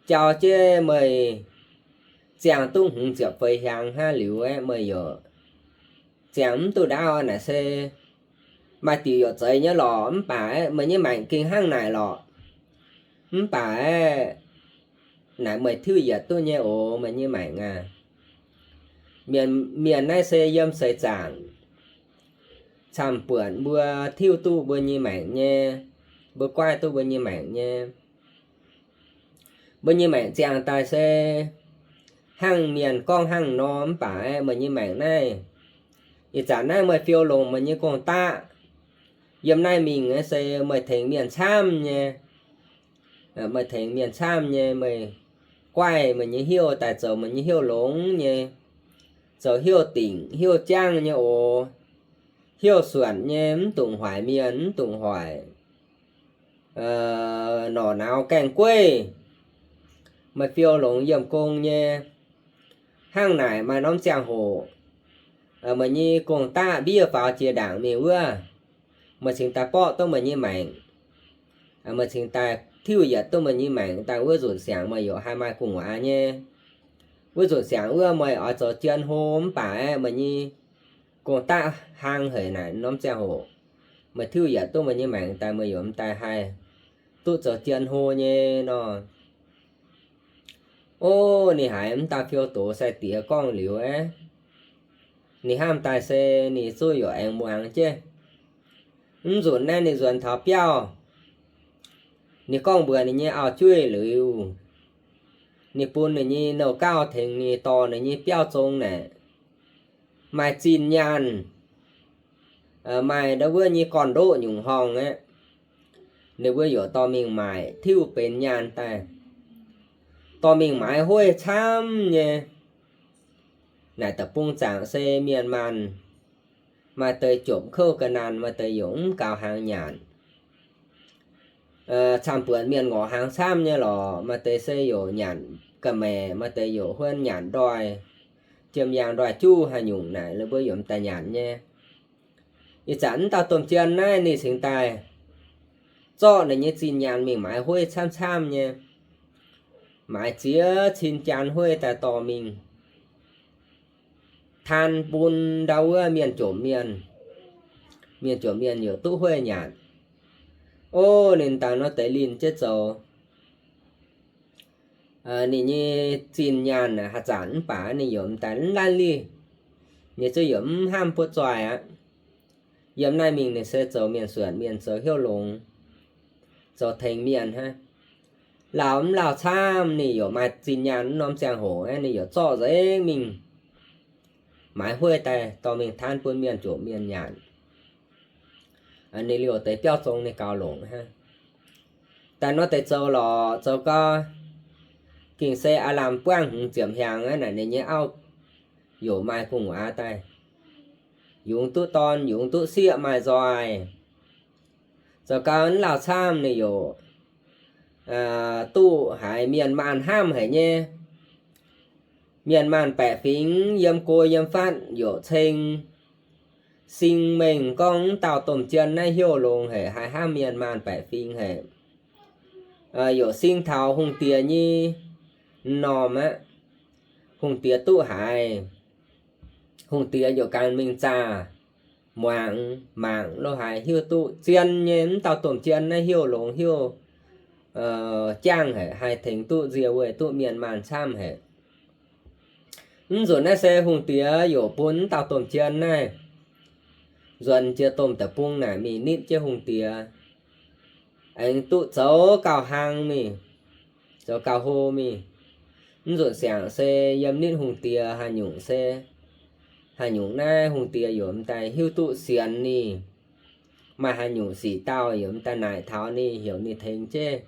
Jauv jienv meih ziangh duqv hmz ziepc feix hnyangx hnangv liuz aeqv, meih yaac ziangh mv duqv ndaauv naaic se maaih diuc yaac zeix nyei lorqc, mv baac aeqv, meih nyei maengc gengh hnangv naaic lorqc. Mv baac aeqv, naaic meih tiuv yietc duqv nyei oc, meih nyei maengc aah. Mienh, mienh naaiv se yiem seix zaangc camv-buonc mbuo tiuv duqv mbuo nyei maengc nyei, mbuo guaix duqv mbuo nyei maengc nyei. Mbuo nyei maengc ziangh daaih se hnangv mienh gorngv hnangv nor, mv baac aeqv, meih nyei maengc naaiv, ih zanc naaiv meih fiou longx meih nyei gong-daqv, yiem naaiv mingh se meih tengx mienh camv nyei. Meih tengx mienh camv nyei, meih guaix meih nyei heuv daaih zoux meih nyei heuv longx nyei, zoux heuv dingc heuv jangv nyei oc. Heuv suonc nyei, mv dungx hoic mienh, mv dungx hoic norqc nauz gaeng gueiv. Meih fiou longx yiemh gong nyei. Hnangv naaic maaih norm ziangh hoc meih nyei gong-daqv mbiev faaux jiex ndaangc mingh wuov, meih cingx daaih borqv duqv meih nyei maengc. Meih cingx daaih tiuv yietc duqv meih nyei maengc daaih wuov nzunc siangx meih yaac haih maaih gu'nguaaz nyei. Wuov nzunc siangx wuov meih oix zoux jien hlo mv baac aeqv, meih nyei gong-daqv hlang haic naaic norm ziangh hoc, meih tiuv yietc duqv meih nyei maengc daaih meih yaac mv daaih haih duqv zoux jien hlo nyei nor. Ov, ninh haiz mv dauh fiou doz sai-diex gorngv liuz aeqv, ninh hnamv daaih se ninh zuqv yaac aengx muangx jienv. Mv nzunc naaiv ninh nzuonx taux biauv, ninh gorngv mbuox ninh nyei auv-jueiv liuz, ninh bun ninh nyei nouh gauh tengx ninh dorh ninh nyei biauv zong naaic, maaih zinh nyaanh, maaih ndau wuov nyei gorn-ndoqv nyungc horngh aeqv, ninh mbuo yaac dorh mingh maaic tiuv benx nyaanh daaih, dorh mingh maaiz hueiv camv nyei. Naaic da'bung zaangc se mienh maanh, maaih deix jomc kouv ga'naanh, maaih deix yaac mv gaux hnaangx nyanc. Camv-buonc mienh ngorc hnaangx camv nyei lorqc, maaih deix se yaac nyanc ga'maeqc, maaih deix yaac huon nyanc ndoih, jiem yaangh ndoih juv haaix nyungc naaic, ninh mbuo yaac mv daaih nyanc nyei. Ih zanc mv dauh domh jien naaiv ninh cingx daaih zorqv ninh nyei zinh nyaanh mingh maaiz hueiv camv-camv nyei, maaiz ziex cin jaan hueiv daaih dorh mingh taan bun ndau wuov mienh jomc mienh. Mienh jomc mienh yaac duqv hueiv nyanc. Ov, ninh daaih nor deix linh jienv zoux. Ninh nyei zinh nyaanh haaix zanc mv baac ninh yaac mv daaih mv laanh lih. Ninh zuqc yaac mv hnamv buov zoih aqv. Yiem naaiv mingh ninh se zoux mienh suonc mienh, zoux hnyouv longx, zoux tengx mienh hnangv. Lauh mv lauh camv ninh yaac maaih zinh nyaanh mv norm ziangh hoc aeqv, ninh yaac zorqv nzengc mingh maaiz hueiv daaih dorh mingh taanv bun mienh jomc mienh nyanc. Ninh liouh deix biauv zong ninh gaux longc hnangv. Daaih nor deix zoux lorqc, zoux gau, gengh se aav lamh buangv hmz ziepc hnyangx aqv naaic ninh nyei auv yaac maaih gu'nguaaz daaih, yungz duqv dorn, yungz duqv sieqv maaih nzoih. Zoux gau mv lauh camv ninh yaac duqv haiz mienh maanh hnamv haic nyei. Mienh maanh baeqc fingx yiem go yiem fatv yaac ceng sing mengh gorngv mv dauh domh jien naaiv heuc longx haic, haiz hnangv mienh maanh baeqc fingx haic. Yaac sing taux hungh diex nyei m'normh aqv. Hungh diex duqv haiz, hungh diex yaac ganh mingh zaah muangx mangc lo haiz hiuv duqv zien nyei mv dauh domh jien naaiv heuc longx heuc jangh haic, haih tengx duqv nzie weih duqv mienh maanh camv haic. Mv nzunc naaiv se hungh diex yaac bun mv dauh domh jien naaiv nzuonx jiex domh deic-bung naaic mingh nitv jienv hungh diex, aengx duqv zoux gauh hlang mingh, zoux gauh hlo mingh. Mv nzunc siangx se yiem nitv hungh diex haaix nyungc se, haaix nyungc naaiv hungh diex yaac m'daaih hiuv duqv sienx ninh. Maaih haaix nyungc sic dauh yaac m'daaih naaic taux ninh, heuc ninh tengx jienv.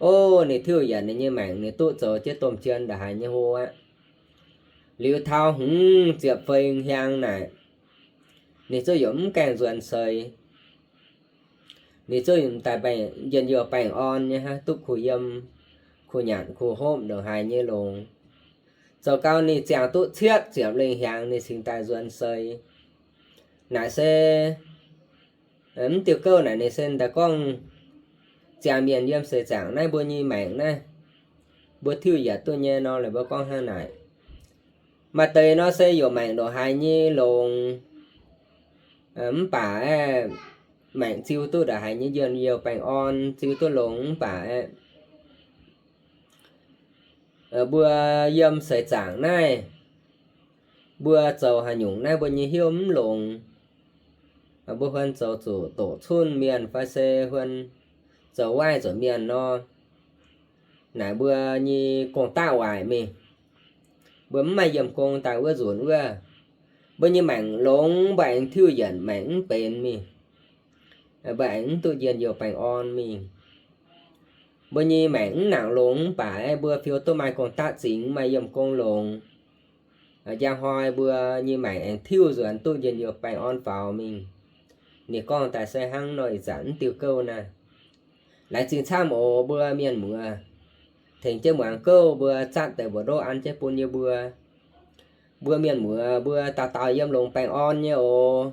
O, ninh tiuv yienc ninh nyei maengc ninh duqv zoux jienv domh jien ndongc haaix nyei hlo aqv. Liuz taux hmz ziepc feix hnyangx naaic, ninh zungv yaac mv gaengh nzuonx seix. Ninh zungv m'daaih njien-youh baengh orn nyei hnangv, duqv kuh yiem, kuh nyanc, kuh hopv ndongc haaix nyei longx. Zoux gau ninh ziangh duqv cietv ziepc lengh hnyangx ninh cingx daaih nzuonx seix. Naaic se mv diuh gouv naaic ninh se daaih gorngv ziangh mienh yiem seix zaangc naaiv mbuo nyei maengc naaiv, mbuo tiuv yietc duqv nyei nor, mbuo gorngv hnangv naaic. Maaih deix nor se yaac maengc ndongc haaix nyei longx, mv baac aeqv, maengc ziux duqv ndongc haaix nyei njien-youh baengh orn, ziux duqv longx mv baac aeqv, mbuo yiem seix zaangc naaiv, mbuo zoux haaix nyungc naaiv mbuo nyei hnyouv mv longx. Mbuo huon zoux zuqc doqc cunh mienh fai se huon zoux waaiv nzuonx mienh nor, naaic mbuo nyei gong-daqv waaic mingh. Mbuo mv maaih yiem gong daaih wuov nzunc wuov, mbuo nyei maengc longx, mbuo aengx tiuv yienc maengc mv benx mingh. Mbuo aengx mv duqv njien-youh baengh orn mingh. Mbuo nyei maengc mv nangc longx mv baac aeqv, mbuo fiou duqv maaih gong-daqv zingx, maaih yiem gong longx. Njang hnoi mbuo nyei maengc aengx tiuv nzuonx duqv njien-youh baengh orn faaux mingh. Ninh gorngv daaih se hnangv nor ih zanc mv diuh gouv naaiv. Laengz zingh camv oc mbuo mienh muoz, tengx jienv muangx gouv mbuo zatv deix mbuoqc ndoqv an jienv bun yie mbuo. Mbuo mienh muoz mbuo dauh dauh yiem longx baengh orn nyei oc.